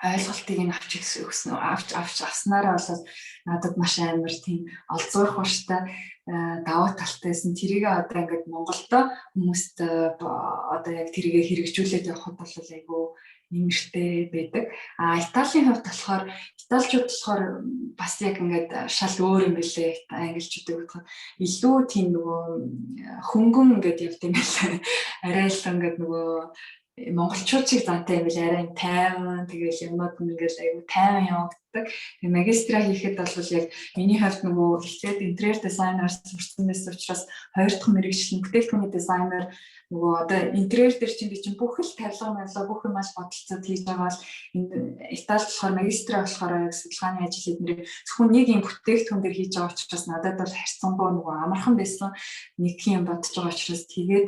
ойлголтыг нь авч өгсөн, авч авч авснараа бол надад маш амар тийм олзуурах ууштай давуу талтайсэн. Тэрийг одоо ингээд Монголдо хүмүүст одоо яг тэрийг хэрэгжүүлээд явхад бол айгүй нэмэртэй байдаг. А Италийн хувьд болохоор, италичууд болохоор бас яг ингээд шал өөр юм бэлээ. Англичуудыг бодоход илүү тийм нөгөө хөнгөн ингээд явд юм байлаа. Арай л ингээд нөгөө монголчууд шиг зантай юм бэл, арай тайван, тэгэл юмнууд нь ингээл айгүй тайван явагддаг. Тэгээ магистра хийхэд бол яг миний хувьд нөгөө эхлээд интерьер дизайнер сурсан байсан учраас хоёр дахь мэргэжил нь бүтээгдэхүүний дизайнер. Нөгөө одоо интерьер дээр чинь би чинь бүх л тавилга мавилга, бүх юм аж бодолцоод хийж байгаа бол энэ Италид болохоор магистра болохоор яг судалгааны ажил эднэрийг зөвхөн нэг юм бүтээгдэхүүн дээр хийж байгаа учраас надад бол харьцангуй нөгөө амархан байсан, нэг юм бодож байгаа учраас. Тэгээд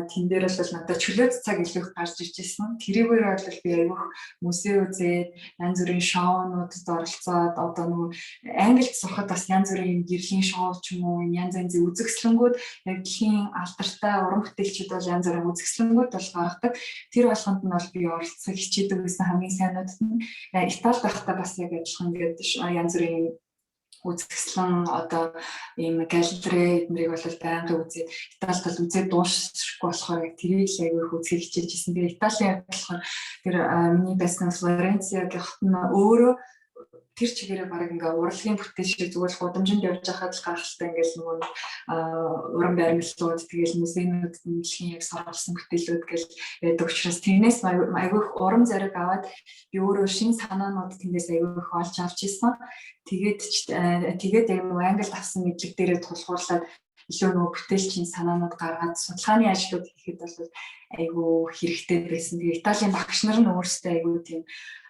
тэн дээр бол надад чөлөөт цаг илүү их гарч ирж байсан. Тэрийгээр бол би айгүйх музей үзээд, янз бүрийн шоунуудад оролцоод, одоо нөгөө англид сурахад бас янз бүрийн гэрлийн шоу ч юм уу, янз янзын үзэсгэлэнгүүд, яг дэлхийн алдартай уран бүтээлчид бол янз бүрийн үзэсгэлэнгүүд бол гаргадаг. Тэр болгонд нь бол би оролцох хичээдэг байсан, хамгийн сайнуудад нь. Италид байхдаа бас яг адилхан ингээд янз бүрийн үзэсгэлэн, одоо ийм галерей эднэрийг бол байнгын үзээд, Италид бол үзээд дуусахгүй болохоор яг тэрийг л айгүй их үзэхийг хичээж ирсэн. Тэгээ Италийн болохоор тэр миний байсан Флоренциагийн хот нь өөрөө тэр чигээрээ баг ингээ урлагийн бүтээл шиг, зүгээр л гудамжинд явж байхад л гайхалтай ингээл нөгөө уран баримтлууд, тэгэл музейнүүд нь дэлхийн яг сургуулсан бүтээлүүд гэл байдаг учраас тэрнээс айгүй их урам зориг аваад, би өөрөө шинэ санаанууд тэндээс айгүй их олж авч ирсэн. Тэгээд яг нөгөө англид авсан мэдлэг дээрээ тулгуурлаад илүү нөгөө бүтээлчийн санаанууд гаргаад судалгааны ажлууд хийхэд бол айгүй хэрэгтэй байсан. Тэгээ Италийн багш нар нь өөрсдөө айгүй тийм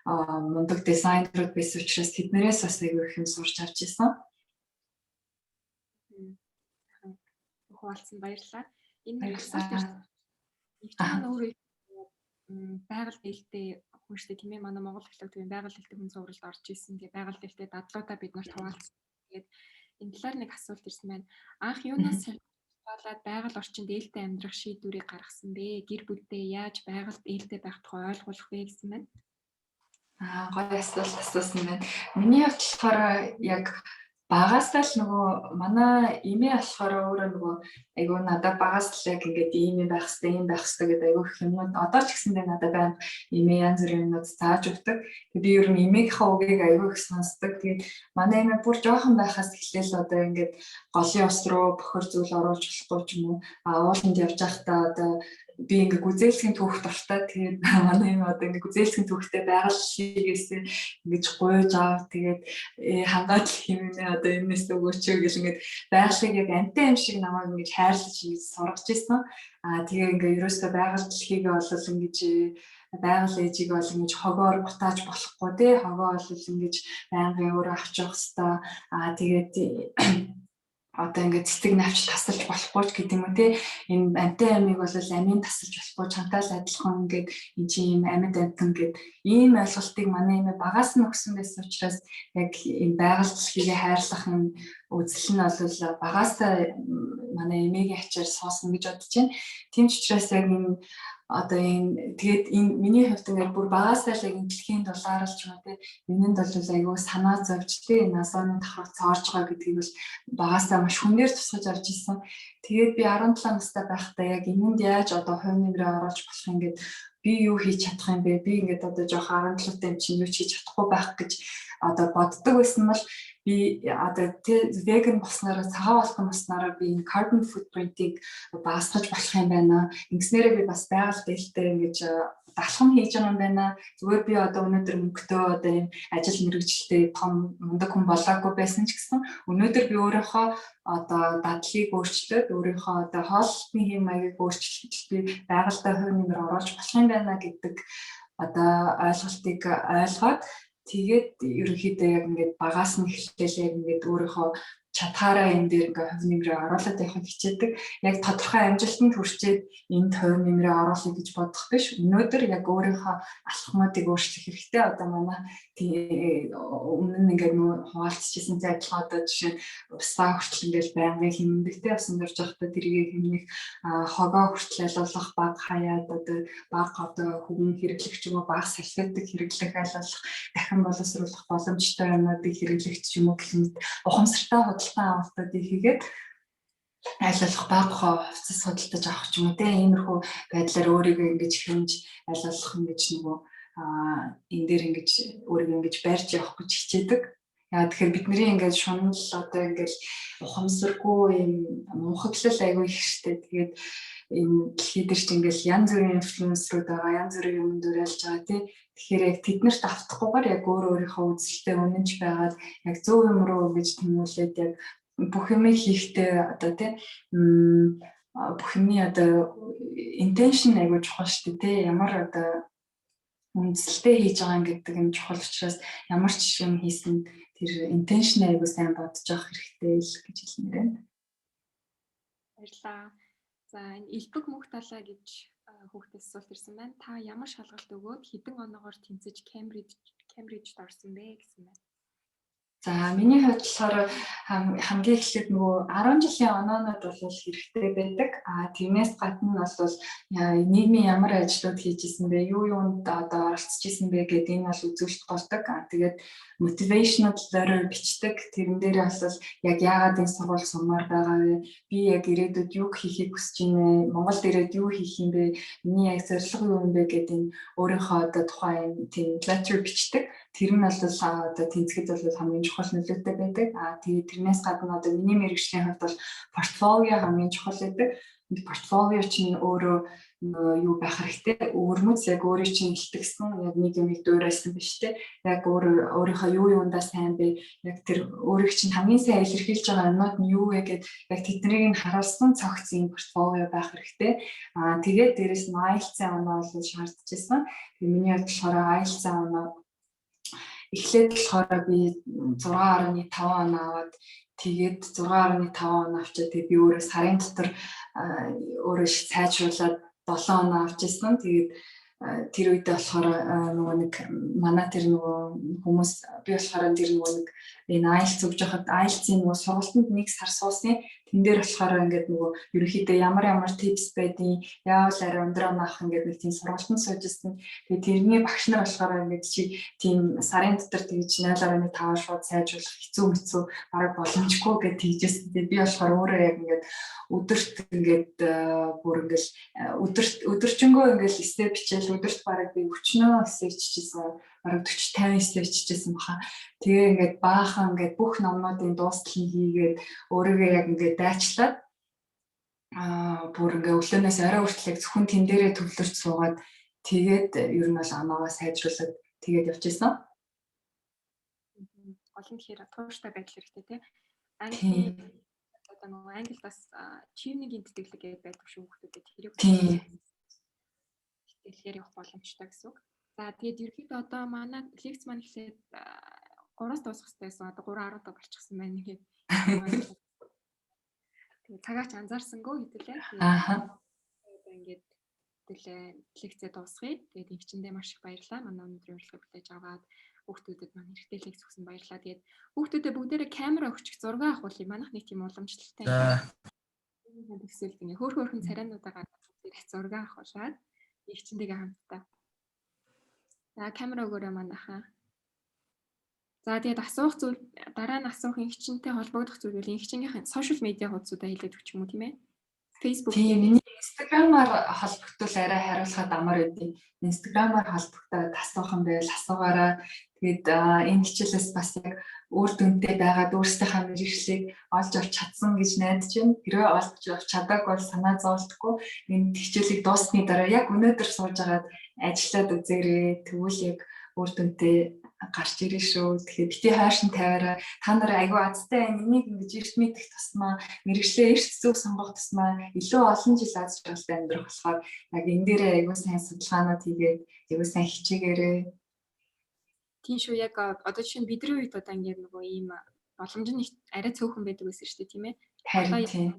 мундаг дизайнерууд байсан учраас тэднэрээс бас айгүй их юм сурч авч ирсэн. Хуваалцсан баярлалаа. Энэ нэг асуулт ирсэн. Их чинь өөрөө байгаль дээлтэй хүн шүү дээ, тийм ээ. Манай Монгол хэлэг тийм байгаль дээлтэй хүн цувралд орж исэн. Тэгээ байгаль дээлтэй дадлуудаа бид нарт хуваалцсан. Тэгээд энэ талаар нэг асуулт ирсэн байна. Анх юунаас Хоолойд байгаль орчинд ээлтэй амьдрах шийдвэрийг гаргасан бэ? Гэр бүлдээ яаж байгальд ээлтэй байх тухай ойлгуулах вэ гэсэн байна. Аа, гоё асуулт асуусан байна. Миний хувьд болохоор яг багасаа л нөгөө манай эмээ болохоор өөрөө нөгөө айгүй надад багаас л яг ингээд ийм юм байх хэвээр, ийм байх хэвээр гэдэг айгүй их юмнууд одоо ч гэсэндээ надад байнга эмээ янз бүрийн юмнууд зааж өгдөг. Тэгээд би ер нь эмээгийнхаа үгийг айгүй их сонсдог. Тэгээд манай эмээ бүр жоохон байхаас эхлээл одоо ингээд голын ус руу бохир зүйл оруулж болохгүй ч юм уу, а ууланд явж байхдаа одоо би ингээ гүзээлзгэний түүх дуртай. Тэгээд манай юм одоо ингээ гүзээлзгэний түүхтэй байгаль шигээсээ ингэж гуйж аав. Тэгээд хангаад л хэмнэ, одоо энэс өгөөч гэл ингээд байгалыг яг амьтан юм шиг намайг ингэж хайрлаж, ингэж сургаж ирсэн. Аа, тэгээ ингээ ерөөсөө байгаль дэлхийгээ бол ингэж байгаль ээжийг бол ингэж хогоор бутааж болохгүй те, хогоо бол ингэж байнгын өөрөө авч явах хэвээр. Аа, тэгээд одоо ингээд цэцэг навч тасалж болохгүй ч гэдэг юм уу те, энэ амьтан амийг бол амийн тасалж болохгүй, чантай л адилхан, ингээд энэ чинь юм амьд амьтан гэд ийм ойлголтыг манай юм багаас нь өгсөн байсан учраас яг энэ байгаль дэлхийгээ хайрлах юм үзэл нь бол багасаа манай эмээгийн ачаар суусан гэж бодож байна. Тийм ч учраас яг энэ одоо энэ тэгээд энэ миний хувьд ингээд бүр багасаа л яг энэ дэлхийн дулааралч юм уу те, энэнд бол айгүй санаа зовж те, энэ озоны давхарга цоорж байгаа гэдгийг бол багасаа маш хүнээр тусгаж авч ирсэн. Тэгээд би 17 настай байхдаа яг энэнд яаж одоо хувь нэмрээ оруулж болох юм гээд, би юу хийж чадах юм бэ? Би ингээд одоо жоох 17 таа юм чинь юу ч хийж чадахгүй байх гэж одоо боддог байсан бол би одоо тэ веган болсноороо, цагаан болгон болсноороо би энэ carbon footprint-ийг багасгаж болох юм байна. Ингэснээрээ би бас байгаль дээлтэй ингэж алхам хийж байгаа юм байна. Зүгээр би одоо өнөөдөр мөнгөтэй, одоо ийм ажил мэргэжилтэй том мундаг хүн болоогүй байсан ч гэсэн өнөөдөр би өөрийнхөө одоо дадлыг өөрчлөөд, өөрийнхөө одоо хооллолтын хэм маягийг өөрчлөлт би байгальтай хувь нэмэр оруулж болох юм байна гэдэг одоо ойлголтыг ойлгоод, тэгээд ерөнхийдөө яг ингээд багаас нь эхлээл яг ингээд өөрийнхөө чадхаараа энэ дээр ингээ хувь нэмрээ оруулаад явахыг хичээдэг. Яг тодорхой амжилтанд хүрчээд энд хувь нэмрээ оруулъя гэж бодох биш. Өнөөдөр яг өөрийнхөө алхмуудыг өөрчлөх хэрэгтэй. Одоо манай өмнө нь ингээд нөө хуваалцчихсан адилхан одоо жишээ нь усаа хүртэл ингээд байнгын хэмнэдэг те, усан дурж байхдаа тэрийг хэмнэх, хогоо хүртэл алуулах, баг хаяад одоо баг одоо хөвгөн хэрэглэх ч юм уу, баг салфетик хэрэглэх, алуулах, дахин боловсруулах боломжтой юмнуудыг хэрэглэх ч юм уу гэх мэт ухамсартай худалдан авалтуудыг хийгээд аль болох бага хувцас худалдаж авах ч юм уу те, иймэрхүү байдлаар өөрийгөө ингэж хэмж, аль болох ингэж нөгөө энэ дээр ингэж өөрийгөө ингэж барьж явах гэж хичээдэг. Яа тэгэхээр бидний ингээд шунал одоо ингээд ухамсаргүй юм мунхаглал айгүй их штэ. Тэгээд энэ дэлхий дээр чинь ингээд янз бүрийн инфлюенсерүүд байгаа, янз бүрийн юм дуурайлж байгаа тий. Тэгэхээр яг тэднэрт автахгүйгээр яг өөр өөрийнхөө үзэлтэй үнэнч байгаад, яг зөв юм руу ингэж тэмүүлээд, яг бүх юмыг хийхдээ одоо тий бүх юмны одоо intention айгүй чухал шүү дээ тий. Ямар одоо үндсэлтэй хийж байгаа юм гэдэг нь чухал учраас ямар ч юм хийсэн тэр intention айгүй сайн бодож явах хэрэгтэй л гэж хэлмээр байна. Баярлалаа. За, энэ элбэг мөнх талаа гэж хүүхдээс асуулт ирсэн байна. Та ямар шалгалт өгөөд хэдэн оноогоор тэнцэж Кембрижд орсон бэ гэсэн байна. За, миний хувьд болохоор хамгийн эхлээд нөгөө 10 жилийн оноонууд бол хэрэгтэй байдаг. А тэрнээс гадна бол нийгмийн ямар ажлууд хийж исэн бэ, юу юунд одоо оролцож исэн бэ гэдэг энэ бол үзүүлэлт болдог. А тэгээд motivational letter бичдэг. Тэрэн дээрээ бол яг яагаад энэ сургууль сурмаар байгаа вэ? Би яг ирээдүйд юу хийхийг хүсэж байна вэ? Монголд ирээд юу хийх юм бэ? Миний яг зорилго юу юм бэ гэдэг энэ өөрийнхөө одоо тухайн тийм letter бичдэг. Тэр нь бол одоо тэнцэхэд бол хамгийн чухал нөлөөтэй байдаг. А тэгээд тэрнээс гадна одоо миний мэргэжлийн хувьд бол портфолио хамгийн чухал байдаг. Портфолио чинь өөрөө юу байх хэрэгтэй. Өвөрмөц, яг өөрийн чинь илтгэсэн, яг нэг юмыг дуурайсан биш те. Яг өөрөө өөрийнхөө юу юундаа сайн бэ? Яг тэр өөрийг чинь хамгийн сайн илэрхийлж байгаа юмнууд нь юу вэ гэд яг тэднийг нь харуулсан цогц юм портфолио байх хэрэгтэй. Аа, тэгээд дээрэс нь IELTS-ийн оноо бол шаардж ирсэн. Тэгээд миний хувьд болохоор IELTS-ийн оноо эхлээд болохоор би 6.5 оноо аваад, тэгээд 6.5 оноо авчаад, тэгээд би өөрөө сарын дотор өөрөө сайжруулад 7 оноо авч ирсэн. Тэгээд тэр үедээ болохоор нөгөө нэг манай тэр нөгөө хүмүүс би болохоор тэр нөгөө нэг энэ IELTS өгж байхад IELTS-ийн нөгөө сургалтанд нэг сар суусан. Тэн дээр болохоор ингээд нөгөө ерөнхийдөө ямар ямар tips байдیں۔ Яавал арай өндөр он авах ингээд нэг тийм сургалтанд сууж ирсэн. Тэгээ тэрний багш нар болохоор ингээд чи тийм сарын дотор тэгж 0.5 шууд сайжруулах хэцүү мэцүү, бараг боломжгүй гэж тэгжсэн. Тэгээ би болохоор өөрөө яг ингээд өдөрт ингээд бүр ингээд өдөрт өдөржингөө ингээд эссе бичээл, өдөрт бараг би өчнөө эссе биччихсэн, бараг 40 50 эссе биччихсэн баха. Тэгээ ингээд баахан ингээд бүх номнуудын дуустал нь хийгээд, өөрийгөө яг ингээд дайчлаад, бүр ингээ өглөөнөөс орой хүртэл яг зөвхөн тэн дээрээ төвлөрч суугаад, тэгээд ер нь бол оноогоо сайжруулад тэгээд явчихсан. Гол нь тэгэхээр тууштай байдал хэрэгтэй, тий. Английн одоо нөгөө англи бас Chevening-ийн тэтгэлэг гэдэг байдаг шүү, хүүхдүүдэд тэрийг тэтгэлгээр явах боломжтой гэсэн үг. За, тэгээд ерөнхийдөө одоо манай лекц маань эхлээд 3-аас дуусах хэрэгтэй байсан. Одоо 3:10 болчихсон байна ингээд. Тэгээд цагаач анзаарсангүй хэдүүлээ. Одоо ингээд хэдүүлээ лекцээ дуусгая. Тэгээд ингэчэндээ маш их баярлалаа. Манай өнөөдрийн урилгыг хүлээж аваад хүүхдүүдэд маань хэрэгтэй лекц өгсөн, баярлалаа. Тэгээд хүүхдүүдэд бүгдээрээ камера өгчих, зураг авах юм. Манайх нэг тийм уламжлалтай. Төсөөлт ингээ хөөх хөөхөн царайнуудаа гаргаж бүгдээрээ зураг авахулаад нэгчэндээгээ хамтдаа. За, камера өгөөрэй манайхаа. За, тэгээд асуух зүйл, дараа нь асуух, ингэчинтэй холбогдох зүйл бол ингэчингийнхэн social media хуудасуудаа хэлээд өгч юм уу, тийм ээ? Facebook. Тийм, миний Instagram-аар холбогдвол арай хариулахад амар байдیں۔ Instagram-аар холбогдоод асуух юм байвал асуугаараа. Тэгээд энэ хичээлээс бас яг үр дүнтэй байгаад өөрсдийнхээ мэргэжлийг олж авч чадсан гэж найдаж байна. Хэрвээ олж авч чадаагүй бол санаа зоволтгүй, энэ хичээлийг дууссаны дараа яг өнөөдөр сууж агаад ажиллаад үзээрэй. Тэгвэл яг үр дүнтэй гарч ирнэ шүү. Тэгэхээр бити хайршин тавиараа, та нар айгүй азтай байна. Энийг ингэж эрт мэдэх тусмаа, мэргэжлээ эрт зөв сонгох тусмаа илүү олон жил аз жаргалтай амьдрах болохоор яг энэ дээрээ айгүй сайн судалгаанууд хийгээд, айгүй сайн хичээгээрэй. Тийм шүү, яг одоо жишээ нь бидний үед одоо ингээд нөгөө ийм боломж нь арай цөөхөн байдаг байсан шүү дээ, тийм ээ. Харин тийм.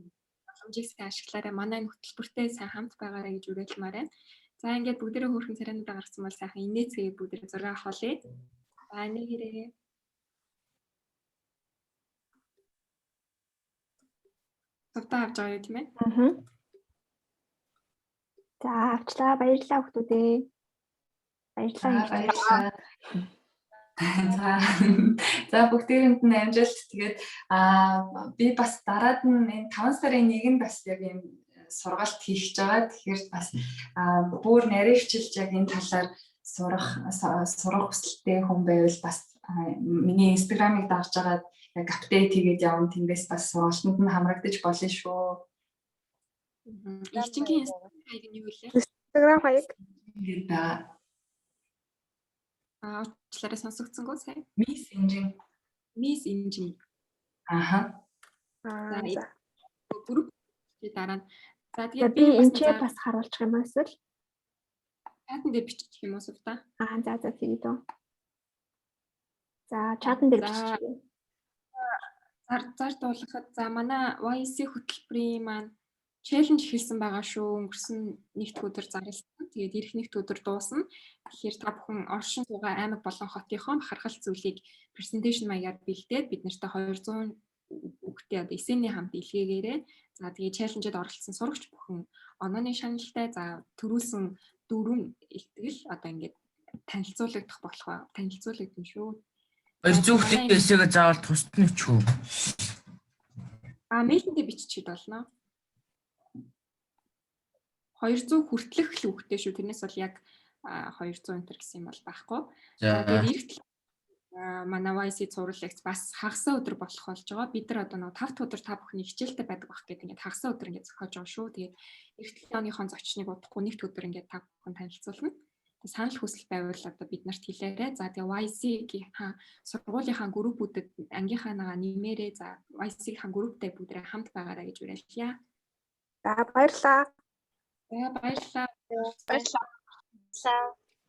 Боломжийг сайн ашиглаарай. Манай хөтөлбөртэй сайн хамт байгаарай гэж уриалмаар байна. За, ингээд бүгдээрээ хөөрхөн царайнуудаа гаргасан бол сайхан инээцгээе, бүгдээрээ зураг авах. За, нэгээрээ. Цувтаа авч байгаа юу, тийм ээ? Аа. За, авчлаа, баярлалаа хүүхдүүдээ. Баярлалаа. Баярлалаа. За, бүгдээрэнд нь амжилт. Тэгээд би бас дараад нь энэ 5 сарын 1-нд бас яг юм сургалт хийх гэж байгаа. Тэгэхээр бас бүр нарийвчилж яг энэ талаар сурах сурах хүсэлтэй хүн байвал бас миний Instagram-ыг дагаж агаад яг update хийгээд явна. Тэндээс бас сургалтанд нь хамрагдаж болно шүү. Эгчингийн Instagram хаяг нь юу вэ? Instagram хаяг ингээд байгаа. Уучлаарай, сонсогдсонгүй сая. Miss Engine. Miss Engine. Аха. Аа, за. Групп дараа нь. За, тэгээд би энэ ч бас харуулчих юм аа эсвэл чатан дээр бичих юм уу, Сувта? Аа, за, тэгээд үү. За, чатан дээр бичих. Зар зар дуулгахад, за, манай YC хөтөлбөрийн маань challenge эхэлсэн байгаа шүү. Өнгөрсөн нэгд өдөр зарласан. Тэгээд ирэх нэгд өдөр дуусна. Тэгэхээр та бүхэн оршин суугаа аймаг болон хотынхоо бахархал зүйлийг presentation маягаар бэлдээд бид нартай 200 үгтэй одоо эсэний хамт илгээгээрэй. За, тэгээд challenge-д оролцсон сурагч бүхэн онооны шаналтай, за, төрүүлсэн дөрвөн илтгэл одоо ингээд танилцуулагдах болох ба танилцуулагдана шүү. 200 үгтэй эсэгээ заавал тусад нь бичих үү? А, мэйлэндээ биччихэд болно. 200 хүртэлх л үгтэй шүү. Тэрнээс бол яг 200 энэ гэсэн юм бол байхгүй. За. Тэгээд ирэх манай YC цуврал лекц бас хагас өдөр болох болж байгаа. Бид нар одоо нэг 5 дахь өдөр та бүхний хичээлтэй байдаг байх гэдэг ингээд хагас өдөр ингээд зохиож байгаа шүү. Тэгээд ирэх 7 оныхон зочныг удахгүй нэгд өдөр ингээд та бүхэн танилцуулна. Санал хүсэл байвал одоо бид нарт хэлээрэй. За, тэгээ YC-гийн сургуулийнхаа группүүдэд ангийнхаа нагаа нэмээрэй. За, YC-ийн групптэй бүгдээ хамт байгаарай гэж уриалъя. За, баярлалаа. За, баярлалаа. Баярлалаа. За,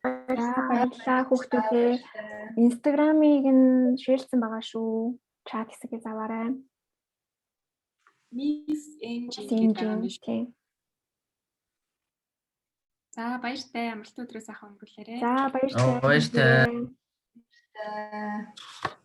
баярлалаа хүүхдүүдээ. Instagram-ыг нь share-лсэн байгаа шүү. Чат хэсгээ заваарай. Miss Engine гэдэг байгаа юм биш. Тийм. За, баяртай, амралтын өдрөө сайхан өнгөрүүлээрэй. За, баяртай. Баяртай. Баяртай.